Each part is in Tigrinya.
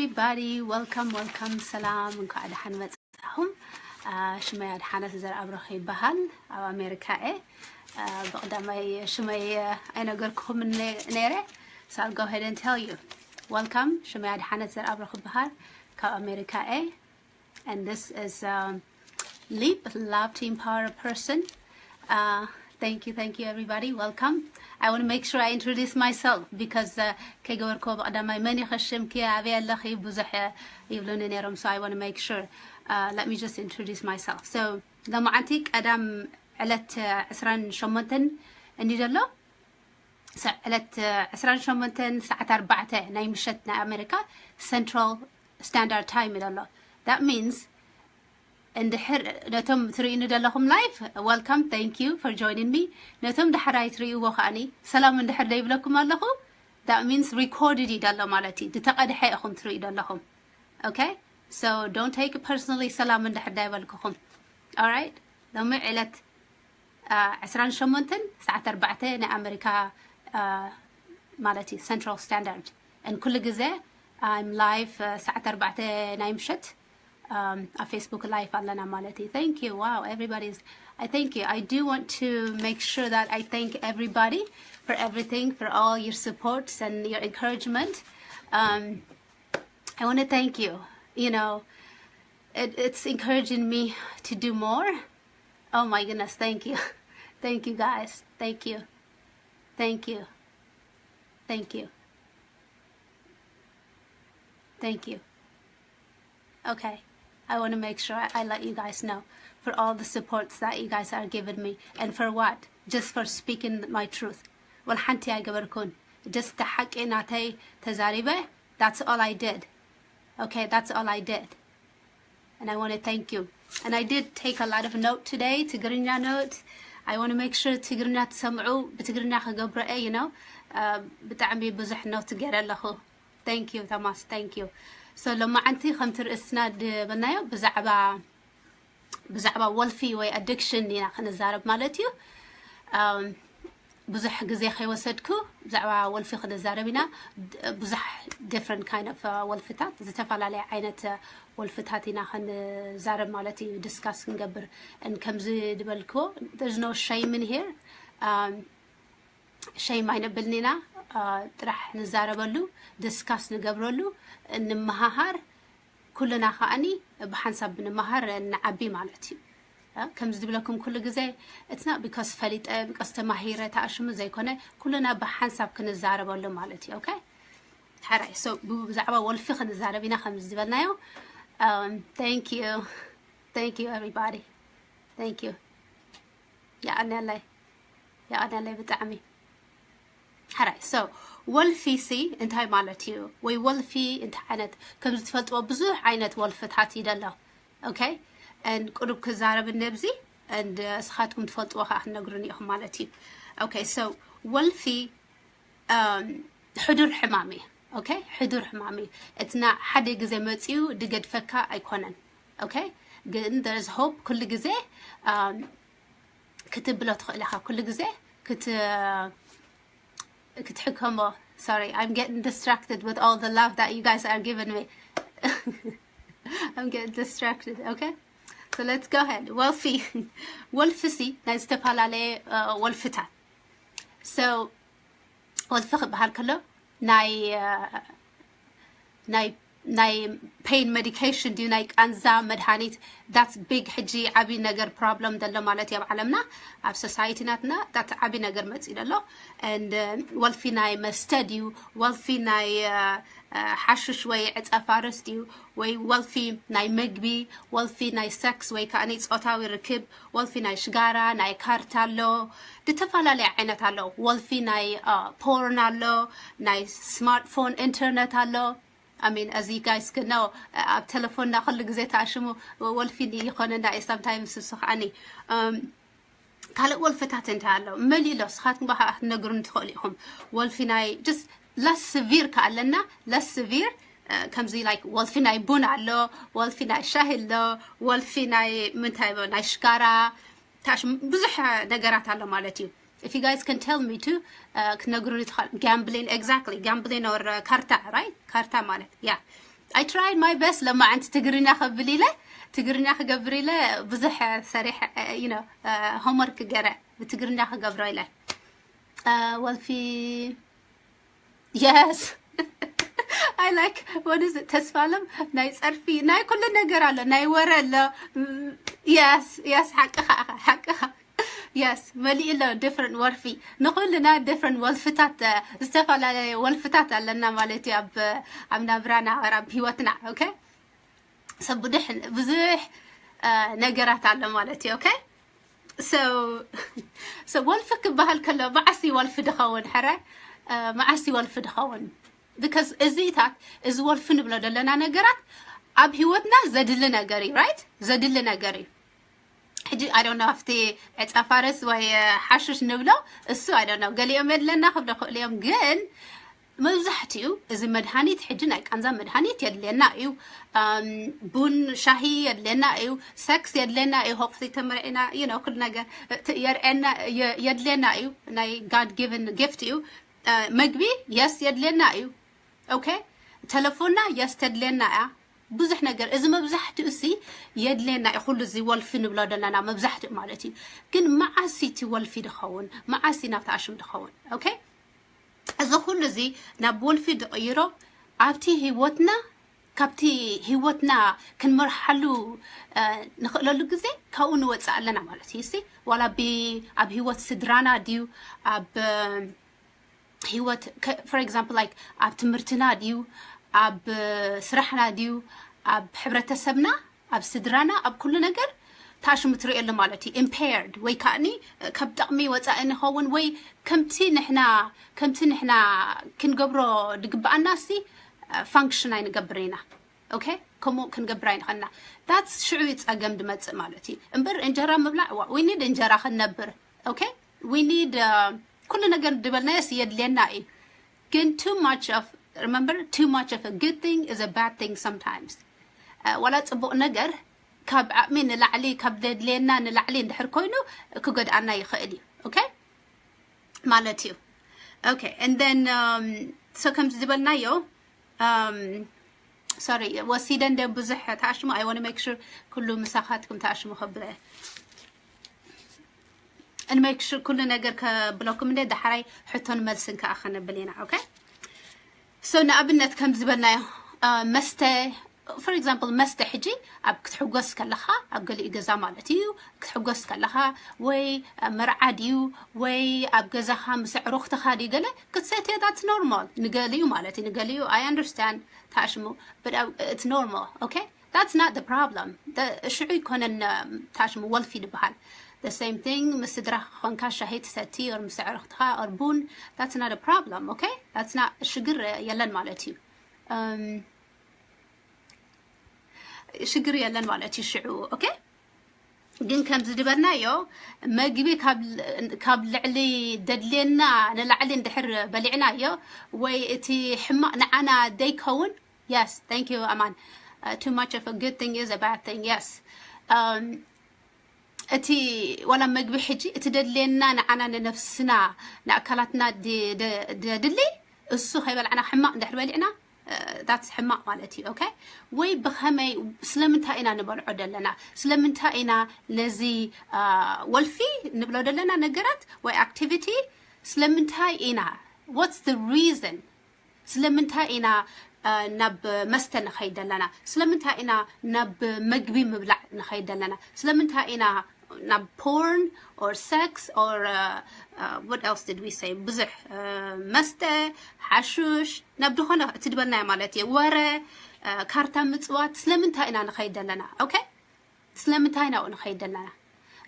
Everybody, welcome, welcome. ሰላም፣ እንኳዕ ደሓን መጻኹም። ሽመይ ኣድሓነት ዘርኣብረኸ ይበሃል። ኣብ ኣሜሪካ እየ። ብቕዳማይ ሽመይ ኣይነገርኩኹም ነይረ። So I'll go ahead and tell you. Welcome. ሽመይ ኣድሓነት ዘርኣብረኸ ይበሃል። ካብ ኣሜሪካ እየ. And this is um, Leap, Love to Empower a Person. Uh, thank you, thank you, everybody. Welcome. I want to make sure I introduce myself because uh, ከይገበርኩ ብቐዳማይ መን ኢኺ፣ ሽምኪ፣ ኣበይ ኣለኺ ብዙሕ ይብሉኒ ነይሮም። So I want to make sure. Uh, let me just introduce myself. So ሎማዓንቲ ቀዳም ዕለት ዕስራን ሸሞንተን እንዲ ዘሎ ዕለት ዕስራን ሸሞንተን ሰዓት ኣርባዕተ ናይ ምሸት ናይ ኣሜሪካ Central Standard Time ኣሎ። That means እንድሕር ነቶም ትርእዩኒ ዘለኹም live, welcome, thank you for joining me. ነቶም ድሕራይ ትርእይዎ ከኣኒ ሰላም እንድሕር ዘይብለኩም ኣለኹ, that means recorded እዩ ዘሎ ማለት እዩ። ዝተቐድሐ ኢኹም ትርእዩ ዘለኹም. Okay? So don't take it personally ሰላም እንድሕር ዳይበልኩኹም. Alright? ሎሚ ዕለት ዕስራን ሸሞንተን ሰዓት ኣርባዕተ ናይ ኣሜሪካ ማለት እዩ Central Standard. And ኩሉ ግዜ I'm live ሰዓት ኣርባዕተ ናይ ምሸት ኣብ Facebook live ኣለና ማለት እዩ. Thank you. Wow, everybody is, I thank you. I do want to make sure that I thank everybody for everything, for all your supports and your encouragement. Um, I want to thank you. You know, it, it's encouraging me to do more. Oh my goodness, thank you. Thank you, guys. Thank you. Thank you. Thank you. Thank you. Okay. I want to make sure I, I let you guys know for all the supports that you guys are giving me. And for what? Just for speaking my truth. Well, ሓንቲ ኣይገበርኩን. Just the ሓቂ ናተይ ተዛሪበ. That's all I did. Okay, that's all I did. And I want to thank you. And I did take a lot of note today, ትግርኛ note. I want to make sure ትግርኛ ትሰምዑ፣ ብትግርኛ ክገብሮ እየ, you know. ብጣዕሚ ብዙሕ note ገይረ ኣለኹ. Thank you, Thomas. Thank you. So ሎማዓንቲ ከምቲ ርእስና ዝበልናዮ ብዛዕባ ብዛዕባ ወልፊ ወይ addiction ኢና ክንዛረብ ማለት እዩ። ብዙሕ ግዜ ከይወሰድኩ ብዛዕባ ወልፊ ክንዛረብ ኢና። ብዙሕ different kind of ወልፍታት፣ ዝተፈላለየ ዓይነት ወልፍታት ኢና ክንዛረብ ማለት እዩ፣ discuss ክንገብር። And ከምዚ ዝበልክዎ, there's no shame in here. Shame ኣይነብልን ኢና። ጥራሕ ንዛረበሉ፣ discuss ንገብረሉ፣ እንመሃሃር፣ ኩልና ከኣኒ ብሓንሳብ ብንመሃር ንዓቢ ማለት እዩ። ከምዚ ዝብለኩም ኩሉ ግዜ it's not because ፈሊጠ፣ because ተማሂረ ተኣሽሙ ዘይኮነ፣ ኩልና ብሓንሳብ ክንዛረበሉ ማለት እዩ። Okay? ሕራይ። So ብዛዕባ ወልፊ ክንዛረብ ኢና ከምዚ ዝበልናዮ። Thank you. Thank you, everybody. Thank you. የቐንየለይ፣ የቐንየለይ ብጣዕሚ። ሕራይ። So ወልፊ ሲ እንታይ ማለት እዩ? ወይ ወልፊ እንታይ ዓይነት? ከም ዝትፈልጥዎ ብዙሕ ዓይነት ወልፍታት እዩ ደሎ። Okay? And ቁሩብ ክዛረብ ነብዚ፣ and እስኻትኩም ትፈልጥዎ ከዓ ክትነግሩኒ ኢኹም ማለት እዩ። Okay, so ወልፊ ሕዱር ሕማም እዩ። Okay? ሕዱር ሕማም እዩ። እትና ሓደ ግዜ መፅዩ ድገድፈካ ኣይኮነን። Okay? ግን there's hope። ኩሉ ግዜ ክትብሎ ትኽእል ኢኻ። ኩሉ ግዜ ክት ክትሕከሞ። Sorry, I'm getting distracted with all the love that you guys are giving me. I'm getting distracted. Okay? So let's go ahead. ወልፊ፣ ወልፊ ሲ ናይ ዝተፈላለየ ወልፍታት። So ወልፊ ክበሃል ከሎ ናይ ናይ ናይ pain medication ድዩ፣ ናይ ቃንዛ መድሃኒት? That's big። ሕጂ ዓቢ ነገር problem ዘሎ ማለት እዩ ኣብ ዓለምና፣ ኣብ society ናትና that's ዓቢ ነገር መጽእ ዘሎ። And ወልፊ ናይ መስተ ድዩ፣ ወልፊ ናይ ሓሽሽ ወይ ዕጸ ፋርስ ድዩ፣ ወይ ወልፊ ናይ ምግቢ፣ ወልፊ ናይ sex ወይ ከዓ ጾታዊ ርክብ፣ ወልፊ ናይ ሽጋራ፣ ናይ ካርታ ኣሎ፣ ዝተፈላለየ ዓይነት ኣሎ። ወልፊ ናይ porn ኣሎ፣ ናይ smartphone፣ internet ኣሎ። I mean, as you guys can know, ኣብ ቴሌፎንና ኩሉ ግዜ ተኣሽሙ ወልፊ ይኾነና እዩ sometimes። እሱ ከዓኒ ካልእ ወልፍታት እንታይ ኣሎ መሊሎ፣ ንስኻትኩም በኻ ክትነግሩኒ ትኽእሉ ኢኹም። ወልፊ ናይ just less severe ከኣለና፣ less severe፣ ከምዚ like ወልፊ ናይ ቡን ኣሎ፣ ወልፊ ናይ ሻሂ ኣሎ፣ ወልፊ ናይ ምንታይ፣ ናይ ሽጋራ፣ ብዙሕ ነገራት ኣሎ ማለት እዩ። If you guys can tell me to ክትነግሩኒ ትኽእሉ። Gambling, exactly, gambling or ካርታ፣ right? ካርታ ማለት yeah. I tried my best ለማዓንቲ ትግርኛ ከብል ኢለ ትግርኛ ክገብር ኢለ ብዙሕ ሰሪሕ you know homework ገረ ብትግርኛ ክገብሮ ኢለ ወልፊ yes I like what is it ተስፋለም ናይ ጸርፊ ናይ ኩሉ ነገር ኣሎ ናይ ወረ ኣሎ yes yes ሓቅኻ ሓቅኻ yes መሊኡ ኣሎ different ወልፊ ንኹልና different ወልፍታት ዝተፈላለየ ወልፍታት ኣለና ማለት እዩ ኣብ ኣብ ናብራና ኣብ ህይወትና okay ሰብ ብዙሕ ነገራት ኣሎ ማለት እዩ okay so so ወልፊ ክበሃል ከሎ መዓስ ወልፊ ድኸውን ሕረ መዓስ ወልፊ ድኸውን because እዚታት እዚ ወልፊ ንብሎ ዘለና ነገራት ኣብ ህይወትና ዘድሊ ነገር እዩ right ዘድሊ ነገር እዩ ሕጂ I don't know ኣብቲ ዕፃ ፋረስ ወይ ሓሽሽ ንብሎ እሱ I don't know ገሊኦም የድለና ክብሎ ክእሉ እዮም ግን መብዛሕትኡ እዚ መድሃኒት ሕጂ ናይ ቃንዛ መድሃኒት የድልየና እዩ ቡን ሻሂ የድልየና እዩ ሰክስ የድልየና እዩ ሆፕ ተመርዒና you know ኩሉ ነገር የርእየና የድልየና እዩ ናይ God given gift እዩ መግቢ yes የድልየና እዩ okay ተለፎና yes ተድልየና እያ ብዙሕ ነገር እዚ መብዛሕትኡ ሲ የድልየና እዩ ኩሉ እዚ ወልፊ ንብሎ ዘለና መብዛሕትኡ ማለት እዩ ግን መዓስ እቲ ወልፊ ድኸውን መዓስ ናብቲ ኣሽም ድኸውን okay እዚ ኩሉ እዚ ናብ ወልፊ ድቕይሮ ኣብቲ ህይወትና ካብቲ ህይወትና ክንመርሓሉ ንኽእለሉ ግዜ ካብኡ ንወፅእ ኣለና ማለት እዩ ሲ ዋላ ኣብ ህይወት ስድራና ድዩ ኣብ ህይወት for example like ኣብ ትምህርትና ድዩ ኣብ ስራሕና ድዩ ኣብ ሕብረተሰብና ኣብ ስድራና ኣብ ኩሉ ነገር ታሽሙ ትርእየሉ ማለት እዩ impaired ወይ ከዓኒ ካብ ጠቕሚ ወፃኢ ንኸውን ወይ ከምቲ ንሕና ከምቲ ንሕና ክንገብሮ ድግብኣና ሲ function ኣይንገብር ኢና okay ከምኡ ክንገብር ኣይንኸና that's ሽዑ ጸገም ድመጽእ ማለት እዩ እምበር እንጀራ ምብላዕ we need እንጀራ ክንነብር okay we need ኩሉ ነገር ድበልናዮ የድልየና እዩ ግን too much of remember too much of a good thing is a bad thing sometimes ዋላ ጽቡቕ ነገር ካብ ዓቕሚ ንላዕሊ ካብ ዘድልየና ንላዕሊ እንድሕር ኮይኑ ክጎድኣና ይኽእል እዩ okay ማለት እዩ okay and then um, so ከም ዝበልናዮ um, sorry ወሲደ እንደ ብዙሕ ተኣሽሙ I want make sure ኩሉ ምሳኻትኩም ተኣሽሙ ከብለ and make sure ኩሉ ነገር ከብለኩም እንደ ዳሕራይ ሕቶን መልስን ከዓ ከነብል ኢና okay so ንኣብነት ከም ዝበልናዮ መስተ for example መስተ ሕጂ ኣብ ክትሕጎስ ከለኻ ኣብ ገሊኡ ገዛ ማለት እዩ ክትሕጎስ ከለኻ ወይ መርዓ ድዩ ወይ ኣብ ገዛኻ ምስ ኣዕሩኽትኻ ድዩ ገለ ክትሰትዮ that's normal ንገሊኡ ማለት እዩ ንገሊኡ I understand ታሽሙ but it's normal okay that's not the problem ሽዑ ይኮነን ታሽሙ ወልፊ ዝበሃል the same thing ምስ ስድራ ኮንካ ሻሂ ትሰቲ or ምስ ኣዕሩኽትኻ or ቡን that's not a problem okay that's not ሽግር የለን ማለት እዩ ሽግር የለን ማለት እዩ ሽዑ okay ግን ከም ዝድበልናዮ መግቢ ካብ ልዕሊ ደድልየና ንላዕሊ እንድሕር በሊዕናዮ ወይ እቲ ሕማቕ ንዓና ዘይከውን yes thank you ኣማን too much of a good thing is a bad thing yes እቲ ዋላ መግቢ ሕጂ እቲ ደድልየና ንዓና ንነፍስና ንኣካላትና ደድሊ እሱ ከይበላዕና ሕማቕ እንድሕር በሊዕና that's ሕማቕ ማለት እዩ okay ወይ ብኸመይ ስለምንታይ ኢና ንበልዖ ዘለና ስለምንታይ ኢና ነዚ ወልፊ ንብሎ ዘለና ነገራት ወይ activity ስለምንታይ ኢና what's the reason ስለምንታይ ኢና ናብ መስተ ንኸይድ ዘለና ስለምንታይ ኢና ናብ መግቢ ምብላዕ ንኸይድ ዘለና ስለምንታይ ኢና ናብ porn or sex or uh, uh, what else did we say ብዙሕ መስተ ሓሹሽ ናብ ዝኾነ እቲ ዝበልናዮ ማለት እዩ ወረ ካርታ ምፅዋት ስለምንታይ ኢና ንኸይድ ዘለና okay ስለምንታይ ናብኡ ንኸይድ ዘለና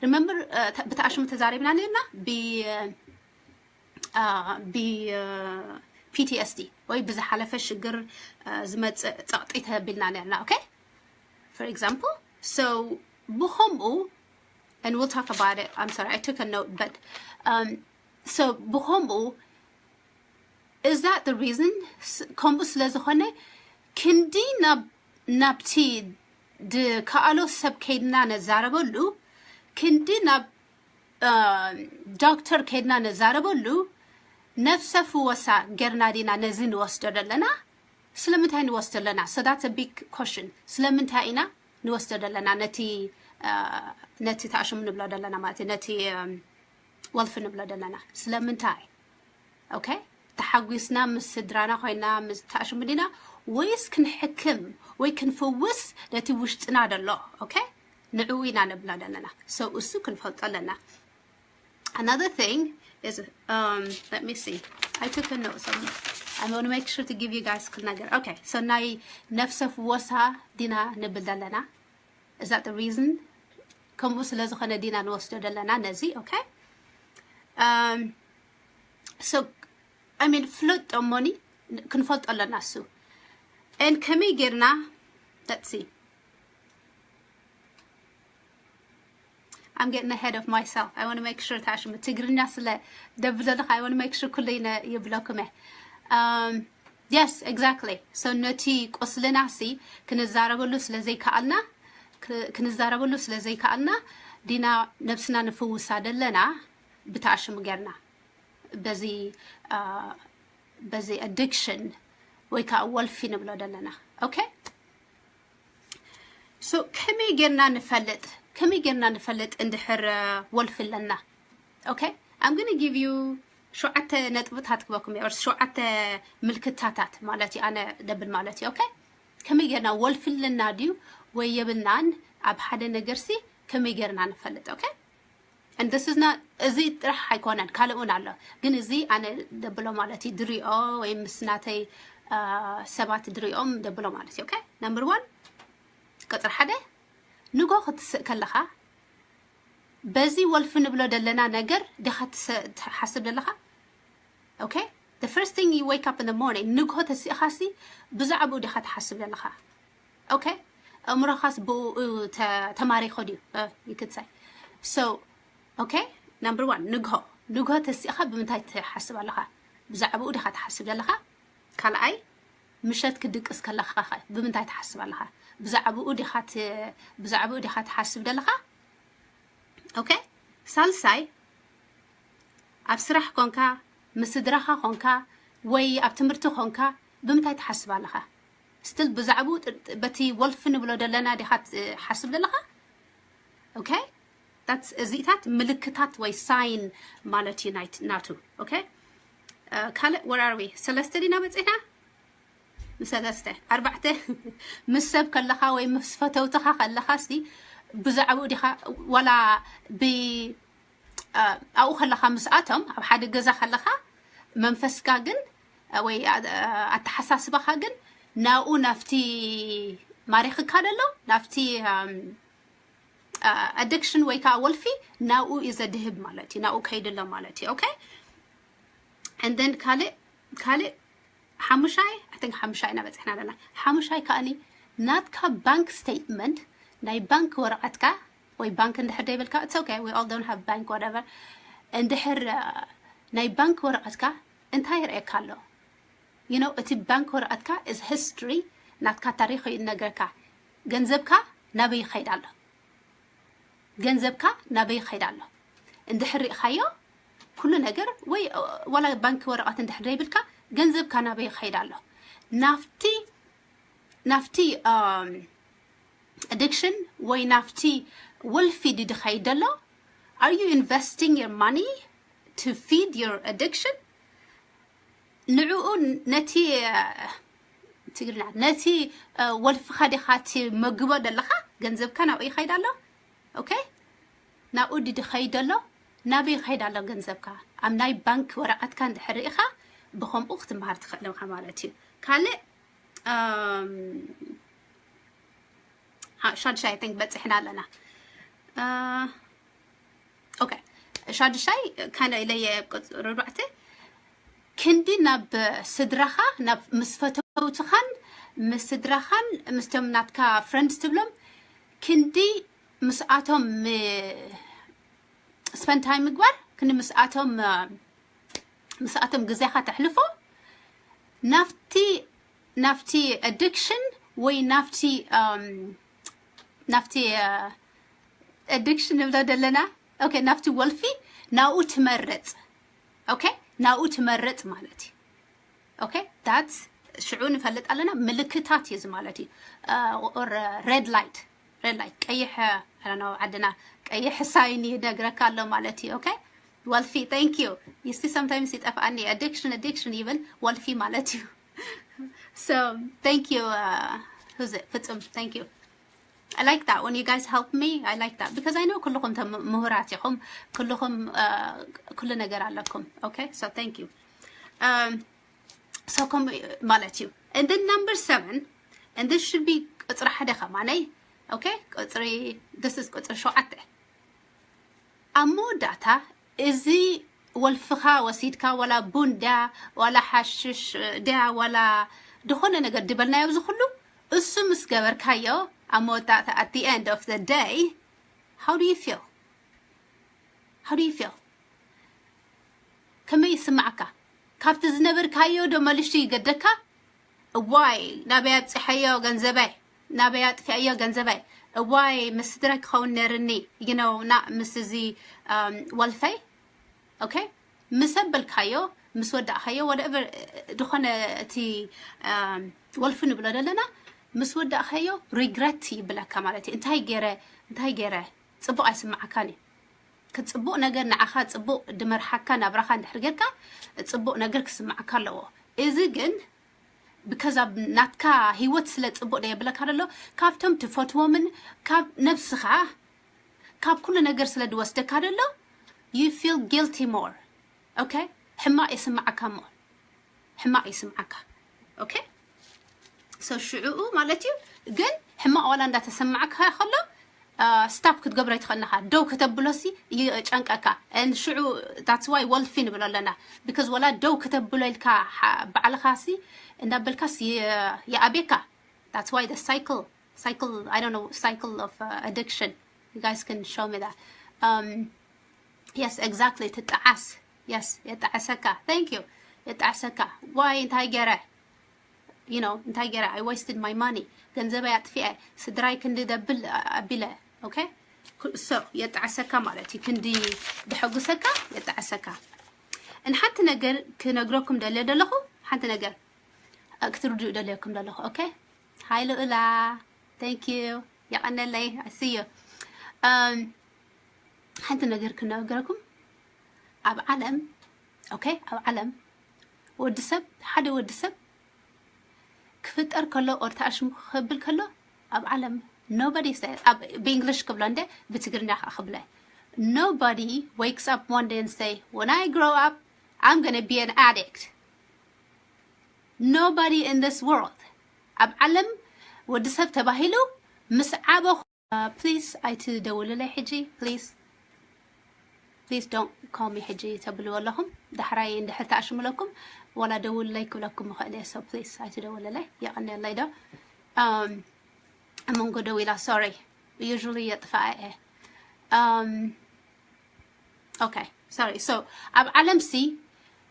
remember ብተኣሽሙ ተዛሪብና ነርና ብ ብ PTSD ወይ ብዝሓለፈ ሽግር ዝመፅእ ፀቕጢ ተቢልና ነርና okay for example so ብኸምኡ and we'll talk about it I'm sorry I took a note but um, so ብኸምኡ is that the reason ከምኡ ስለ ዝኾነ ክንዲ ናብ ናብቲ ድከኣሎ ሰብ ከይድና ነዛረበሉ ክንዲ ናብ ዶክተር ከይድና ነዛረበሉ ነፍሰ ፍወሳ ገርና ዲና ነዚ ንወስዶ ዘለና ስለምንታይ ንወስዶ ኣለና? So that's a big question. ስለምንታይ ኢና ንወስዶ ዘለና ነቲ ነቲ ተኣሽሙ ንብሎ ዘለና ማለት እዩ፣ ነቲ ወልፊ ንብሎ ዘለና? ስለምንታይ? ኦኬ፣ ተሓጒስና ምስ ስድራና ኮይና ምስ ተኣሽሙ ዲና፣ ወይስ ክንሕክም ወይ ክንፍውስ ነቲ ውሽጥና ደሎ? ኦኬ፣ ንዕኡ ኢና ንብሎ ዘለና። So እሱ ክንፈልጦ ኣለና። Another thing is, um, let me see. I took a note. So I want to make sure to give you guys ክል ነገር። Okay, so ናይ ነፍሰ ፍወሳ ዲና ንብል ዘለና? Is that the reason? ከምኡ ስለ ዝኾነ ዲና ንወስዶ ዘለና ነዚ? Okay. Um, so I mean, ፍለጥ እሞኒ ክንፈልጦ ኣለና እሱ። And ከመይ ጌርና? Let's see. I'm getting ahead of myself. I want to make sure ታሽሙ ትግርኛ ስለ ደብለልካ I want to make sure ኩሉ ይነ ይብለኩም እየ። Um, yes, exactly. So ነቲ ቁስልና ሲ ክንዛረበሉ ስለ ዘይከኣልና ክንዛረበሉ ስለ ዘይከኣልና ዲና ነብስና ንፍውሳ ደለና ብተኣሽሙ ጌርና በዚ በዚ addiction ወይ ከዓ ወልፊ ንብሎ ደለና። Okay, so ከመይ ጌርና ንፈልጥ? ከመይ ጌርና ንፈልጥ እንድሕር ወልፊ ኣለና? Okay, I'm gonna give you ሸውዓተ ነጥብታት ክበኩም እየ፣ ሸውዓተ ምልክታታት ማለት እዩ። ኣነ ደብል ማለት እዩ። Okay, ከመይ ጌርና ወልፊ ኣለና ድዩ ወይ የብልናን ኣብ ሓደ ነገር ሲ ከመይ ጌርና ንፈልጥ? Okay, and this is not፣ እዚ ጥራሕ ኣይኮነን፣ ካልእ እውን ኣሎ፣ ግን እዚ ኣነ ደብሎ ማለት እዩ፣ ድሪኦ ወይ ምስ ናተይ ሰባት ድሪኦም ደብሎ ማለት እዩ። Okay, number one፣ ቀፅሪ ሓደ፣ ንጎ ክትስእ ከለኻ በዚ ወልፊ ንብሎ ደለና ነገር ዲኻ ትሓስብ ዘለኻ? Okay, the first thing you wake up in the morning፣ ንግሆ ተሲእኻሲ ብዛዕባኡ ዲኻ ትሓስብ ዘለኻ? Okay, ኣእምሮኻስ ብኡ ተማሪኾ ድዩ? You could say. So okay, number one፣ ንግሆ ንግሆ ተሲእኻ ብምንታይ ትሓስብ ኣለኻ? ብዛዕባኡ ዲኻ ትሓስብ ዘለኻ? ካልኣይ፣ ምሸት ክድቅስ ከለኻ ኸ ብምንታይ ትሓስብ ኣለኻ? ብዛዕባኡ ዲኻ ብዛዕባኡ ዲኻ ትሓስብ ዘለኻ? Okay፣ ሳልሳይ፣ ኣብ ስራሕ ኮንካ፣ ምስ ስድራኻ ኮንካ፣ ወይ ኣብ ትምህርቲ ኮንካ ብምንታይ ትሓስብ ኣለኻ? Still ብዛዕባኡ በቲ ወልፊ ንብሎ ደለና ዲኻ ትሓስብ ዘለኻ? Okay፣ that's፣ እዚታት ምልክታት ወይ ሳይን ማለት እዩ ናቱ። Okay፣ ካልእ፣ where are we? ሰለስተ ዲና በፂሕና? ምስ ሰለስተ፣ ኣርባዕተ፣ ምስ ሰብ ከለኻ ወይ ምስ ፈተውትኻ ከለኻ ሲ ብዛዕባኡ ዲኻ ዋላ ብ ኣብኡ ከለኻ ምስኣቶም ኣብ ሓደ ገዛ ከለኻ መንፈስካ ግን ወይ ኣተሓሳስባኻ ግን ናብኡ ናብቲ ማሪኽካ ደሎ ናብቲ addiction ወይ ከዓ ወልፊ ናብኡ እዩ ዘድህብ ማለት እዩ፣ ናብኡ ከይድሎ ማለት እዩ። Okay፣ and then ካልእ ካልእ ሓሙሻይ፣ I think ሓሙሻይ ኢና በፂሕና ኣለና። ሓሙሻይ ከኣኒ ናትካ ባንክ ስቴትመንት፣ ናይ ባንክ ወረቐትካ ወይ ባንክ እንድሕር ደይብልካ፣ it's okay, we all don't have bank, whatever። እንድሕር ናይ ባንክ ወረቐትካ እንታይ ይርእየካ ኣሎ? You know፣ እቲ ባንክ ወረቐትካ is history፣ ናትካ ታሪኽ እዩ ነገርካ። ገንዘብካ ናበይ ይኸይድ ኣሎ? ገንዘብካ ናበይ ይኸይድ ኣሎ? እንድሕር ርኢኻዮ ኩሉ ነገር ወይ ዋላ ባንክ ወረቐት እንድሕር ዘይብልካ ገንዘብካ ናበይ ይኸይድ ኣሎ? ናፍቲ ናፍቲ addiction ወይ ናፍቲ ወልፊ ድድኸይድ ደሎ? Are you investing your money to feed your addiction? ንዕኡ ነቲ ትግርኛ ነቲ ወልፍኻ ዲኻ ትመግቦ ዘለኻ? ገንዘብካ ናብኡ ይኸይድ ኣሎ። Okay፣ ናብኡ ድድኸይድ ኣሎ። ናበይ ይኸይድ ኣሎ ገንዘብካ? ኣብ ናይ ባንክ ወረቐትካ እንድሕር ርኢኻ ብኸምኡ ክትምሃር ትኽእል ኢኻ ማለት እዩ። ካልእ ሻድሻይ I think በፂሕና ኣለና። Okay፣ ሻድሻይ ካነ ኢለየ ቁፅሪ ኣርባዕተ፣ ክንዲ ናብ ስድራኻ ናብ ምስ ፈተውትኻን ምስ ስድራኻን ምስቶም ናትካ friends ትብሎም ክንዲ ምስኣቶም spend time ምግባር፣ ክንዲ ምስኣቶም ምስኣቶም ግዜኻ ተሕልፎ ናብቲ ናብቲ addiction ወይ ናብቲ ናብቲ addiction ንብሎ ደለና። Okay፣ ናብቲ ወልፊ ናብኡ ትመርፅ። Okay፣ ናብኡ ትመርፅ ማለት እዩ። Okay፣ that's ሽዑ ንፈልጥ ኣለና። ምልክታት እዩ እዚ ማለት እዩ። ኦር ሬድ ላይት፣ ሬድ ላይት፣ ቀይሕ፣ I don't know፣ ዓድና ቀይሕ ሳይን ይነግረካ ኣሎ ማለት እዩ። ኦኬ፣ ወልፊ፣ thank you። You see, sometimes ይጠፍኣኒ፣ addiction addiction ይብል፣ ወልፊ ማለት እዩ። So thank you, uh, who's it? ፍጹም፣ thank you. I like that when you guys help me. I like that because I know ኩልኹም ተም-፣ ምሁራት ኢኹም፣ ኩልኹም፣ uh፣ ኩሉ ነገር ኣለኩም። Okay, so thank you. Um, so ከም ማለት እዩ። And then number seven, and this should be ቁጽሪ ሓደ ከማነይ። Okay, ቁጽሪ፣ this is ቁጽሪ ሸውዓተ። ኣብ መወዳእታ እዚ ወልፍኻ ወሲድካ፣ ዋላ ቡን ድያ፣ ዋላ ሓሽሽ ድያ፣ ዋላ ዝኾነ ነገር ድበልናዮ፣ ኣብዚ ኩሉ እሱ ምስ ገበርካዮ፣ ኣብ መወዳእታ፣ at the end of the day, how do you feel? How do you feel? ከመይ ይስማዓካ? ካብቲ ዝነበርካዮ ዶ መሊሱ ይገደካ? እዋይ፣ ናበይ ኣብፅሐዮ ገንዘበይ፣ ናበይ ኣጥፊኣዮ ገንዘበይ፣ እዋይ፣ ምስ ስድራይ ክኸውን ነርኒ፣ you know፣ ና ምስ እዚ፣ um፣ ወልፈይ። Okay? ምስ ኣበልካዮ፣ ምስ ወዳእካዮ፣ whatever፣ ዝኾነ እቲ፣ um፣ ወልፊ ንብሎ ዘለና፣ ምስ ወዳእካዮ ሪግረት ይብለካ ማለት እዩ። እንታይ ገይረ፣ እንታይ ገይረ፣ ጽቡቕ ኣይስምዓካን እዩ። ክጽቡቕ ነገር ንዓኻ ጽቡቕ ድመርሓካ ናብራኻ እንድሕር ጌርካ ጽቡቕ ነገር ክስምዓካ ኣለዎ። እዚ ግን because ኣብ ናትካ ህይወት ስለ ጽቡቕ ደየብለካ ደሎ፣ ካብቶም ትፈትዎምን ካብ ነብስኻ ካብ ኩሉ ነገር ስለ ድወስደካ ደሎ፣ you feel guilty more. Okay? ሕማቕ ይስምዓካ more። ሕማቕ ይስምዓካ። Okay? So ሽዑኡ ማለት እዩ። ግን ሕማቕ ዋላ እንዳተሰማዕካ ከሎ፣ ስታፕ ክትገብሮ ኣይትኽእልኻ። ደው ከተብሎሲ ይጨንቀካ። And ሽዑ፣ that's why ወልፊ ንብሎ ኣለና። Because ወላ ደው ከተብሎ ኢልካ፣ ሓ-፣ ባዕልኻሲ እንዳበልካስ ይ-፣ ይኣቤካ። That's why the cycle, cycle, I don't know, cycle of, uh, addiction. You guys can show me that. Um, yes, exactly. ትጠዓስ። Yes, የጣዕሰካ። Thank you. የጣዕሰካ። Why? እንታይ ገረ? You know, እንታይ ገረ? I wasted my money. ገንዘበይ ኣጥፊኤ። ስድራይ ክንዲ ደብል ኣቢለ። Okay? ኩ-፣ so፣ የጣዕሰካ ማለት እዩ። ክንዲ ደሐጉሰካ፣ የጣዕሰካ። And ሓንቲ ነገር ክነግረኩም ደለ ደለኹ፣ ሓንቲ ነገር፣ እ፣ ክትርድኡ ደለኩም ደለኹ። Okay? ሃይ ልኡላ። Thank you. የቐነለይ። I see you. Um፣ ሓንቲ ነገር ክነግረኩም። ኣብ ዓለም፣ okay? ኣብ ዓለም ወዲ ሰብ፣ ሓደ ወዲ ሰብ ክፍጠር ከሎ፣ ኦር ተኣሽሙ ክብል ከሎ፣ ኣብ ዓለም nobody say፣ ኣብ፣ ብእንግሊሽ ክብሎ እንደ፣ ብትግርኛ ከዓ ክብለ። Nobody wakes up one day and say, "When I grow up, I'm gonna be an addict." Nobody in this world. ኣብ ዓለም ወዲ ሰብ ተባሂሉ ምስ ዓበኹ፣ ፕሊዝ ኣይትደውልለይ ሕጂ፣ ፕሊዝ። Please don't call me ሕጂ ተብልዎ ኣለኹም። ዳሕራይ እንድሕር ተኣሽሙለኩም፣ ዋላ ደውልለይ ክብለኩም ይኽእል እየ። So please ኣይትደውልለይ። የቐንየለይ ዶ? Um፣ ኣብ መንጎ ደው ኢላ፣ ሶሪ። Usually የጥፍኣ እየ። Um፣ okay, sorry. So ኣብ ዓለምሲ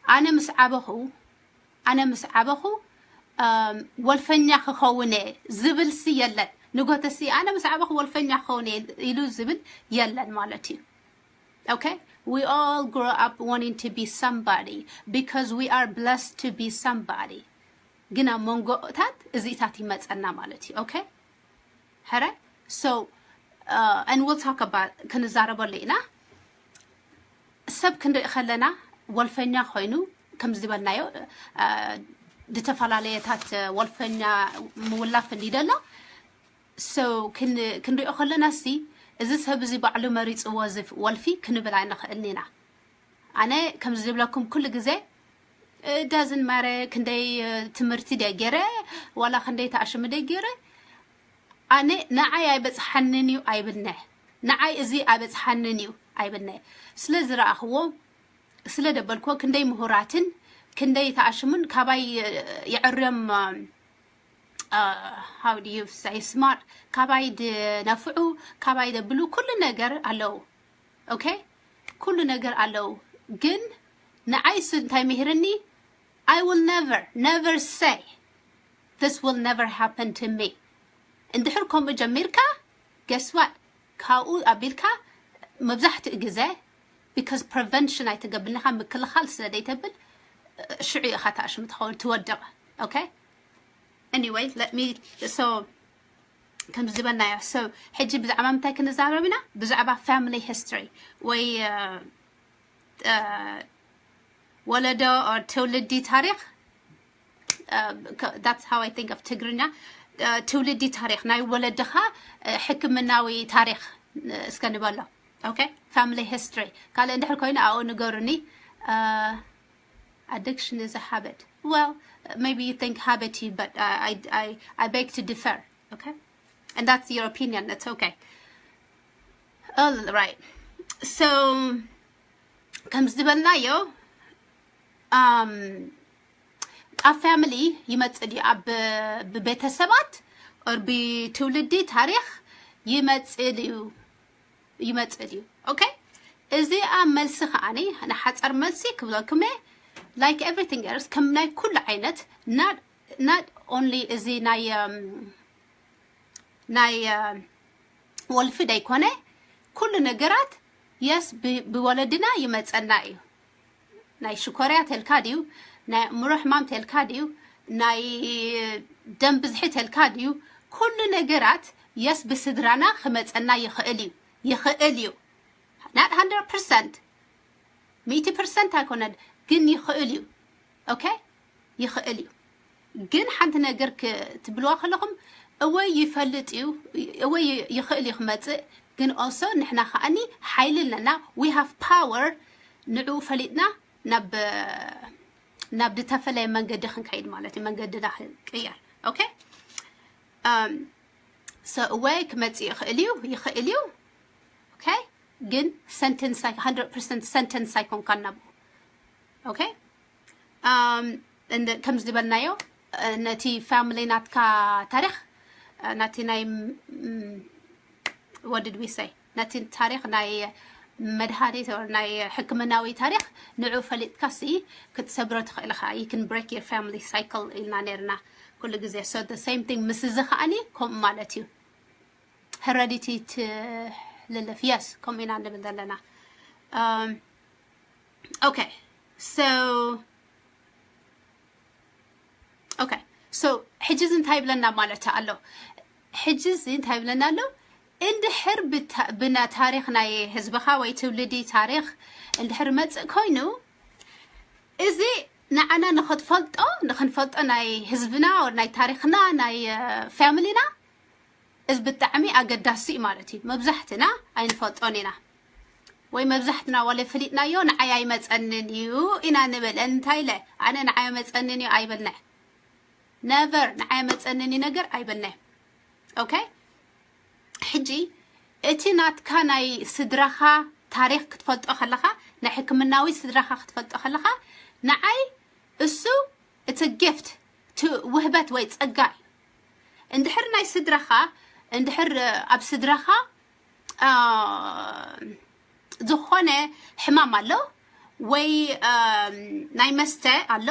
ኣነ ምስ ዓበኹ፣ ኣነ ምስ ዓበኹ፣ um፣ ወልፈኛ ክኸውን እየ ዝብልሲ የለን። ንጎተሲ ኣነ ምስ ዓበኹ ወልፈኛ ክኸውን እየ ኢሉ ዝብል የለን ማለት እዩ። Okay? We all grow up wanting to be somebody because we are blessed to be somebody. ግን ኣብ መንጎታት እዚታት ይመጸና ማለት እዩ። Okay? ሕረ? So, uh, and we'll talk about፣ ክንዛረበሉ ኢና። ሰብ ክንርኢ ከለና ወልፈኛ ኮይኑ፣ ከም ዝበልናዮ፣ uh፣ ዝተፈላለየታት፣ uh፣ ወልፈኛ ምውላፍ እንዲ ደሎ። So፣ ክን-፣ ክንሪኦ ከለና ሲ፣ እዚ ሰብ እዚ ባዕሉ መሪጽዎ እዚ ወልፊ ክንብል ኣይንኽእልን ኢና። ኣነ ከም ዝብለኩም ኩሉ ግዜ፣ እ፣ ዳዝን ማረ ክንደይ፣ እ፣ ትምህርቲ ደይ ገይረ፣ ዋላ ክንደይ ተኣሽሙ ደይ ገይረ፣ ኣነ ንዓይ ኣይበጽሓንን እዩ ኣይብልነ። ንዓይ እዚ ኣይበጽሓንን እዩ ኣይብልነ። ስለ ዝረኣኽዎ፣ ስለ ደበልክዎ፣ ክንደይ ምሁራትን ክንደይ ተኣሽሙን ካባይ፣ እ፣ የዕርዮም፣ እ፣ እ፣ how do you say smart፣ ካባይ ድነፍዑ፣ ካባይ ደብሉ ኩሉ ነገር ኣለዉ። Okay? ኩሉ ነገር ኣለዉ። ግን ንዓይ እሱ እንታይ ምሂርኒ? I will never, never say, "This will never happen to me." እንድሕር ከምኡ ጀሚርካ፣ guess what? ካብኡ ኣቢልካ መብዛሕትኡ ግዜ፣ because prevention ኣይትገብርንኻ፣ ምክልኻል ስለ ዘይተብል፣ ሽዑ ኢኻ ተኣሽሙ ትኸውን፣ ትወድቕ። Okay? Anyway, let me, so ከም ዝበልናዮ፣ so ሕጂ ብዛዕባ ምንታይ ክንዛረብ ኢና? ብዛዕባ family history ወይ ወለዶ ትውልዲ ታሪኽ። That's how I think of ትግርኛ። ትውልዲ ታሪኽ፣ ናይ ወለድኻ ሕክምናዊ ታሪኽ እስከ ንበሎ። Okay, family history ካልእ እንድሕር ኮይኑ ኣብኡ ንገሩኒ። Addiction is a habit. Well, maybe you think habit, but I, I, I, I beg to differ. Okay, and that's your opinion. That's okay. All right. So ከም ዝበልናዮ፣ um, ኣብ family ይመጽእ ድዩ? ኣብ ብቤተሰባት or ብትውልዲ ታሪኽ ይመጽእ ድዩ? ይመጽእ ድዩ? Okay፣ እዚኣ መልሲ ከዓኒ ንሓጸር መልሲ ክብለኩም እየ። Like everything else፣ ከም ናይ ኩሉ ዓይነት፣ not, not only እዚ ናይ um, ናይ uh, ወልፊ ደይኮነ፣ ኩሉ ነገራት፣ yes፣ ብወለድና ይመጸና እዩ። ናይ ሽኮርያ ተልካ ድዩ? ናይ ኣእምሮ ሕማም ተልካ ድዩ? ናይ ደም ብዝሒ ተልካ ድዩ? ኩሉ ነገራት፣ yes፣ ብስድራና ክመጸና ይኽእል እዩ። ይኽእል እዩ። Not hundred percent፣ ሚእቲ ፐርሰንት ኣይኮነን፣ ግን ይኽእል እዩ። Okay፣ ይኽእል እዩ። ግን ሓንቲ ነገር ክትብልዋ ከለኹም፣ እወ ይፈልጥ እዩ፣ እወ ይኽእል እዩ ክመጽእ፣ ግን also ንሕና ከዓኒ ሓይሊ ኣለና። We have power። ንዕኡ ፈሊጥና ናብ ናብ ዝተፈለየ መንገዲ ክንከይድ ማለት እዩ። መንገድና ክንቅየር። Okay፣ so እወ ክመጽእ ይኽእል እዩ፣ ይኽእል እዩ። Okay፣ ግን sentence፣ hundred percent sentence ኣይኮንካን ናብኡ። Okay፣ um, ከም ዝበልናዮ፣ ነቲ family ናትካ ታሪኽ፣ ነቲ ናይ what did we say፣ ነቲ ታሪኽ ናይ መድሃኒት ወይ ናይ ሕክምናዊ ታሪኽ ንዑ ፈሊጥካ ሲ ክትሰብሮ ትኽእል ኢኻ። You can break your family cycle ኢልና ነርና ኩሉ ግዜ። So the same thing ምስ እዚ ከዓኒ ከምኡ ማለት እዩ። Heredity ትልልፍ። Yes፣ ከምኡ ኢና ንብል ዘለና። Um, okay፣ so okay፣ so ሕጂ እዚ እንታይ ይብለና ማለት ኣሎ? ሕጂ እዚ እንታይ ይብለና ኣሎ? እንድሕር ብና ታሪኽ ናይ ህዝብኻ ወይ ትውልዲ ታሪኽ እንድሕር መጽእ ኮይኑ፣ እዚ ንዓና ንኽትፈልጦ፣ ንኽንፈልጦ ናይ ህዝብና፣ ናይ ታሪኽና፣ ናይ family ና፣ እዚ ብጣዕሚ ኣገዳሲ እዩ ማለት እዩ። መብዛሕትና ኣይንፈልጦን ኢና፣ ወይ መብዛሕትና ዋለ ፍሊጥናዮ ንዓይ ኣይመጸንን እዩ ኢና ንብል። እንታይ ኢለ ኣነ ንዓይ ኣይመጸንን እዩ ኣይበልናይ። Never፣ ንዓይ ኣይመጸንን እዩ ነገር ኣይበልናይ። Okay፣ ሕጂ እቲ ናትካ ናይ ስድራኻ ታሪኽ ክትፈልጦ ከለኻ፣ ናይ ሕክምናዊ ስድራኻ ክትፈልጦ ከለኻ፣ ንዓይ እሱ it's a gift፣ ውህበት ወይ ጸጋ እዩ። እንድሕር ናይ ስድራኻ፣ እንድሕር ኣብ ስድራኻ ዝኾነ ሕማም ኣሎ ወይ ናይ መስተ ኣሎ፣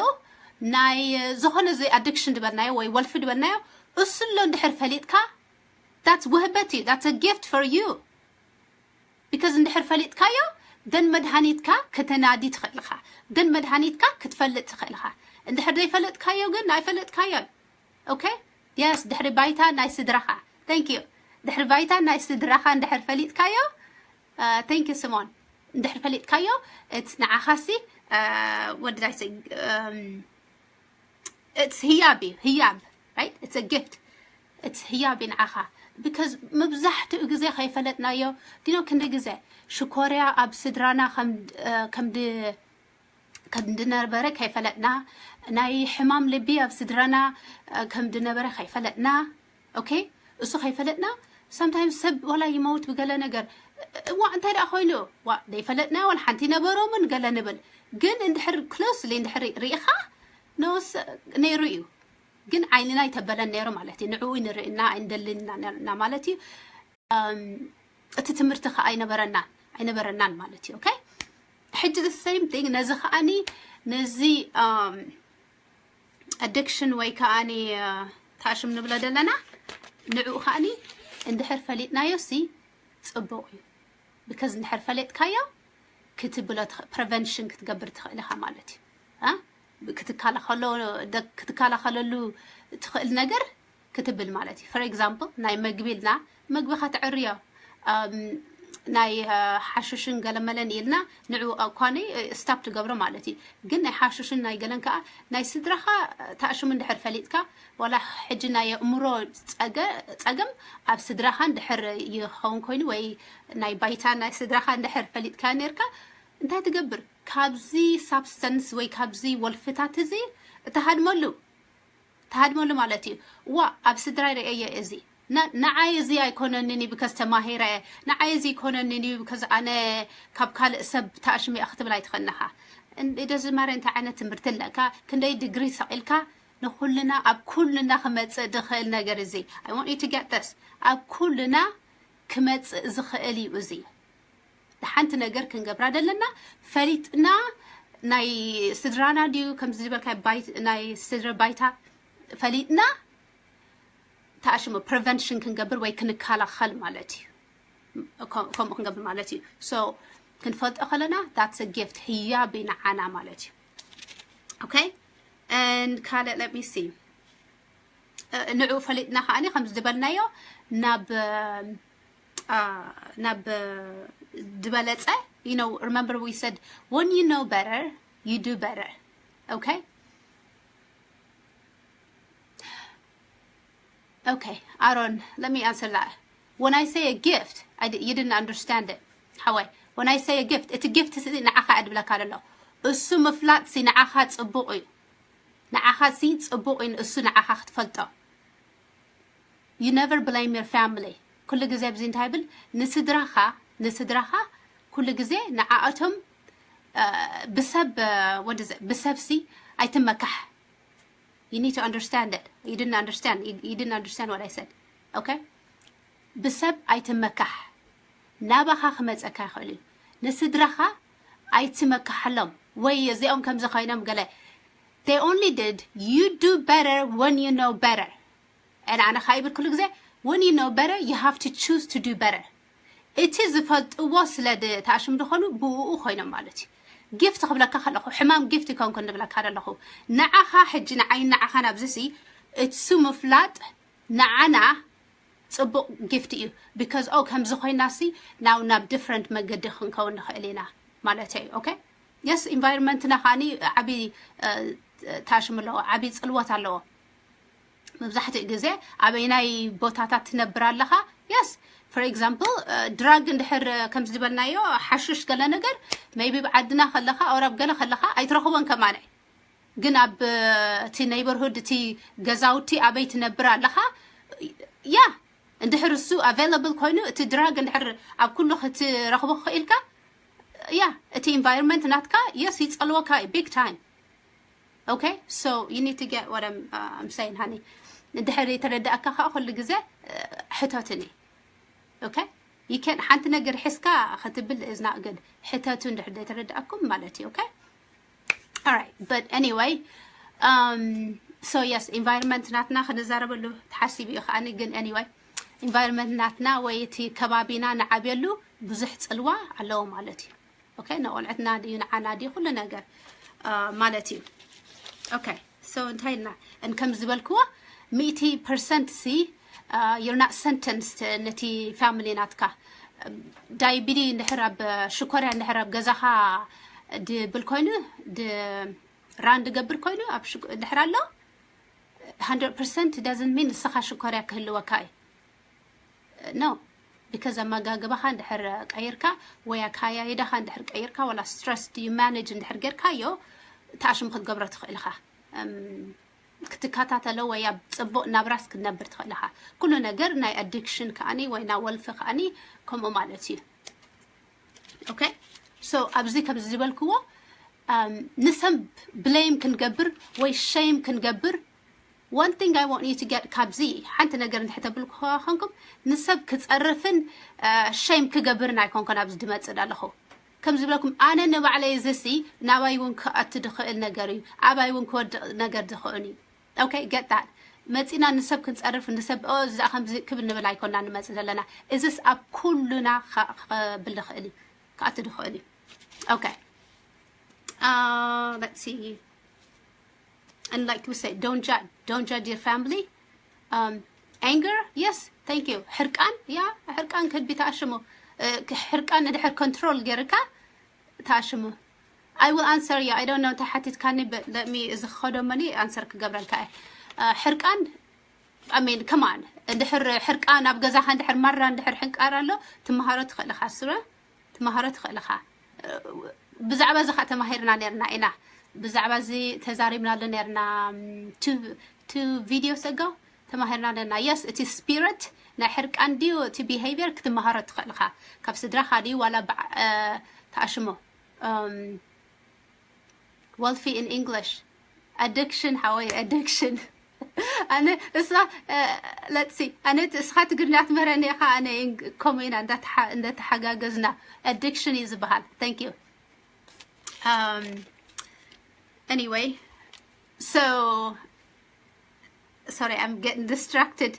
ናይ ዝኾነ እዚ addiction ዝበልናዮ ወይ ወልፊ ዝበልናዮ፣ እሱ ኣሎ እንድሕር ፈሊጥካ፣ that's ውህበት እዩ። That's a gift for you። Because እንድሕር ፈሊጥካዮ፣ then መድሃኒትካ ከተናዲ ትኽእል ኢኻ። Then መድሃኒትካ ክትፈልጥ ትኽእል ኢኻ። እንድሕር ዘይፈለጥካዮ ግን ኣይፈለጥካዮን። Okay፣ yes፣ ድሕሪ ባይታ ናይ ስድራኻ። Thank you። ድሕሪ ባይታ ናይ ስድራኻ እንድሕር ፈሊጥካዮ፣ thank you ስሞን፣ እንድሕር ፈሊጥካዮ፣ it's ንዓኻሲ፣ what did I say፣ it's ህያብ እዩ። ህያብ፣ right? It's a gift። It's ህያብ እዩ ንዓኻ። Because መብዛሕትኡ ግዜ ከይፈለጥናዮ፣ ዲኖ ክንዲ ግዜ ሽኮርያ ኣብ ስድራና ከም ከም ድነበረ ከይፈለጥና፣ ናይ ሕማም ልቢ ኣብ ስድራና ከም ድነበረ ከይፈለጥና፣ okay፣ እሱ ከይፈለጥና፣ sometimes ሰብ ዋላ ይመውት ብገለ ነገር፣ እዋ እንታይ ደኣ ኮይኑ፣ ዋ ዘይፈለጥና ዋላ ሓንቲ ነበሮምን ገለ ንብል። ግን እንድሕር closely እንድሕር ርኢኻ፣ ነውስ ነይሩ እዩ። ግን ዓይንና ይተበለን ነይሩ ማለት እዩ። ንዕኡ ንርእና ኣይንደልን ኢና ማለት እዩ። እቲ ትምህርቲ ከዓ ኣይነበረናን ኣይነበረናን ማለት እዩ። Okay፣ ሕጂ the same thing ነዚ ከዓኒ፣ ነዚ addiction ወይ ከዓኒ ታሽም ንብሎ ዘለና፣ ንዕኡ ከዓኒ እንድሕር ፈሊጥናዮ ሲ ጽቡቕ እዩ። Because እንድሕር ፈሊጥካዮ ክትብሎ prevention ክትገብር ትኽእል ኢኻ ማለት እዩ። ክትከላኸለሉ ትኽእል ነገር ክትብል ማለት እዩ። For example ናይ መግቢ ኢልና መግቢ ከተዕርዮ፣ ናይ ሓሽሽን ገለመለን ኢልና ንዑ እኳኒ stop ትገብሮ ማለት እዩ። ግን ናይ ሓሽሽን ናይ ገለን ከዓ ናይ ስድራኻ ተኣሽሙ እንድሕር ፈሊጥካ፣ ዋላ ሕጂ ናይ ኣእምሮ ፀገም ኣብ ስድራኻ እንድሕር ይኸውን ኮይኑ ወይ ናይ ባይታ ናይ ስድራኻ እንድሕር ፈሊጥካ ነርካ እንታይ ትገብር? ካብዚ substance ወይ ካብዚ ወልፍታት እዚ እተሃድመሉ ተሃድመሉ ማለት እዩ። ዋ ኣብ ስድራ ርእየ እዚ ንዓይ እዚ ኣይኮነንን እዩ because ተማሂረ፣ ንዓይ እዚ ኣይኮነንን እዩ because ኣነ ካብ ካልእ ሰብ ተኣሽሚያ ክትብል ኣይትኸንኻ። ደዝማረ እንታይ ዓይነት ትምህርቲ ኣለካ? ክንደይ ድግሪ ሰቒልካ? ንኩልና ኣብ ኩልና ክመፅእ ዝኽእል ነገር እዚ I want you to get this ኣብ ኩልና ክመፅእ ዝኽእል እዩ እዚ ሓንቲ ነገር ክንገብራ ዘለና ፈሊጥና ናይ ስድራና ድዩ ከምዚ ዝበልካ ናይ ስድራ ባይታ ፈሊጥና ተኣሽሙ prevention ክንገብር ወይ ክንከላኸል ማለት እዩ። ከምኡ ክንገብር ማለት እዩ። So ክንፈልጦ ከለና that's a gift ህያብ ንዓና ማለት እዩ። Okay and ካልእ let me see ንዑ ፈሊጥና ከዓኒ ከም ዝበልናዮ ናብ ናብ ዝበለፀ you know remember we said when you know better you do better okay okay Aaron let me answer that when I say a gift I, you didn't understand it ሓወይ when I say a gift እቲ gift ንዓኻ እድብለካ ዘሎ እሱ ምፍላጥ ሲ ንዓኻ ፅቡቕ እዩ ንዓኻ ሲ ፅቡቕ እዩ እሱ ንዓኻ ክትፈልጦ you never blame your family ኩሉ ግዜ ኣብዚ እንታይ ብል ንስድራኻ ንስድራኻ ኩሉ ግዜ ንዓኣቶም ብሰብ ወዲ ብሰብሲ ኣይትመካሕ you need to understand it you didn't understand you didn't understand what I said okay ብሰብ ኣይትመካሕ ናባኻ ክመፀካ ይኽእል እዩ ንስድራኻ ኣይትመካሓሎም ወይ እዚኦም ከምዚ ኮይኖም ገለ they only did you do better when you know better and ኣነ ካ ይብል ኩሉ ግዜ when you know better you have to choose to do better እቲ ዝፈልጥዎ ስለ ተኣሽም ዝኾኑ ብኡ ኮይኖም ማለት እዩ gift ክብለካ ከለኹ ሕማም gift ይኮንኩ ንብለካ ዘለኹ ንዓኻ ሕጂ ንዓይ ንዓኻ ናብዚሲ እሱ ምፍላጥ ንዓና ፅቡቕ gift እዩ because ኦ ከምዚ ኮይናሲ ናው ናብ different መገዲ ክንከውን ንኽእል ኢና ማለት እዩ okay yes environment ና ከዓኒ ዓቢ ታሽም ኣለዎ ዓቢ ፅልወት ኣለዎ መብዛሕትኡ ግዜ ኣበይናይ ቦታታት ትነብር ኣለኻ yes for example drug እንድሕር ከም ዝበልናዮ ሓሽሽ ገለ ነገር maybe ብዓድና ከለኻ or ኣብ ገለ ከለኻ ኣይትረኽቦን ከማነ ግን ኣብ እቲ neighborhood እቲ ገዛውቲ ኣበይ ትነብር ኣለኻ yeah እንድሕር እሱ available ኮይኑ እቲ drug እንድሕር ኣብ ኩሉ ክትረኽቦ ክኽኢልካ yeah እቲ environment ናትካ yes ይፀልወካ እዩ big time okay so you need to get what I'm, uh, I'm saying honey እንድሕር የተረዳእካ ከዓ ኩሉ ግዜ ሕተትኒ okay you can ሓንቲ ነገር ሒዝካ ክትብል is not good ሕተቱ እንድሕር ዘይተረዳእኩም ማለት እዩ okay alright but anyway um so yes environment ናትና ክንዛረበሉ ተሓሲቡ እዩ ከዓኒ ግን anyway environment ናትና ወይ እቲ ከባቢና ንዓብየሉ ብዙሕ ፅልዋ ኣለዎ ማለት እዩ okay ንቆልዕትና ድዩ ንዓና ድዩ ኩሉ ነገር ማለት እዩ okay so እንታይ ኢልና ከም ዝበልክዎ ሚእቲ percent ሲ you're not sentenced ነቲ family ናትካ diabetes እንድሕር ኣብ ሽኮርያ እንድሕር ኣብ ገዛኻ ድብል ኮይኑ run ድገብር ኮይኑ ኣብ እንድሕር ኣሎ hundred percent doesn't mean ንስኻ ሽኮርያ ክህልወካ እዩ no because ኣመጋግባኻ እንድሕር ቀይርካ ወይ ኣካያይዳኻ እንድሕር ቀይርካ ወላ stress ድዩ manage እንድሕር ጌርካዮ ተኣሽሙ ክትገብሮ ትኽእል ኢኻ ክትከታተሎ ወይ ኣብ ፅቡቕ ናብራስ ክትነብር ትኽእል ኢኻ ኩሉ ነገር ናይ addiction ከዓኒ ወይ ናይ ወልፊ ከዓኒ ከምኡ ማለት እዩ okay so ኣብዚ ከም ዝበልክዎ ንሰብ blame ክንገብር ወይ shame ክንገብር one thing I want you to get ካብዚ ሓንቲ ነገር እንድሕተብልኩ ከንኩም ንሰብ ክፀርፍን shame ክገብርን ኣይኮንኩን ኣብዚ ድመፅእ ኣለኹ ከም ዝብለኩም ኣነ ንባዕለይ እዚሲ ናባይ እውን ክኣቱ ድኽእል ነገር እዩ ኣባይ እውን ክወድቕ ነገር ድኽእን እዩ okay get that መፂና ንሰብ ክንፀርፍ ንሰብ እዚ ከምዚ ክብል ንብል ኣይኮና ንመፅእ ዘለና እዚስ ኣብ ኩሉና ክብል ድኽእል እዩ ክኣቱ ድኽእል እዩ okay let's see and like we say, don't judge, don't judge your family. Um, anger, yes, thank you. ሕርቃን፣ ያ፣ ሕርቃን could be ተኣሽሙ። ሕርቃን ድሕር control ገይርካ ተኣሽሙ። I will answer you. I don't know ተሓቲትካኒ፣ but let me፣ እዚ ክኸደመኒ answer ክገብረልካ እየ። ሕርቃን፣ I mean, come on. እንድሕር ሕርቃን ኣብ ገዛኻ እንድሕር ማራ እንድሕር ሕንቃር ኣሎ፣ ትመሃሮ ትኽእል ኢኻ። ስረ ትመሃሮ ትኽእል ኢኻ። ብዛዕባ እዚ ኸዓ ተማሂርና ነርና ኢና። ብዛዕባ እዚ ተዛሪብናሉ ነርና፣ ቱ ቪዲዮ ሰጋው ተማሂርና ነርና። የስ፣ እቲ ስፒሪት ናይ ሕርቃን ድዩ እቲ ቢሄቪየር ክትመሃሮ ትኽእል ኢኻ። ካብ ስድራኻ ድዩ ዋላ ተኣሽሞ። ወልፊ in English addiction ሓወይ፣ addiction። ኣነ እሳ let's see፣ ኣነ እስኻ ትግርኛ ትምህረኒ ኢኻ፣ ኣነ ከምኡ ኢና እንዳተሓጋገዝና። Addiction እዩ ዝበሃል። Thank you. Um, anyway, so sorry, I'm getting distracted.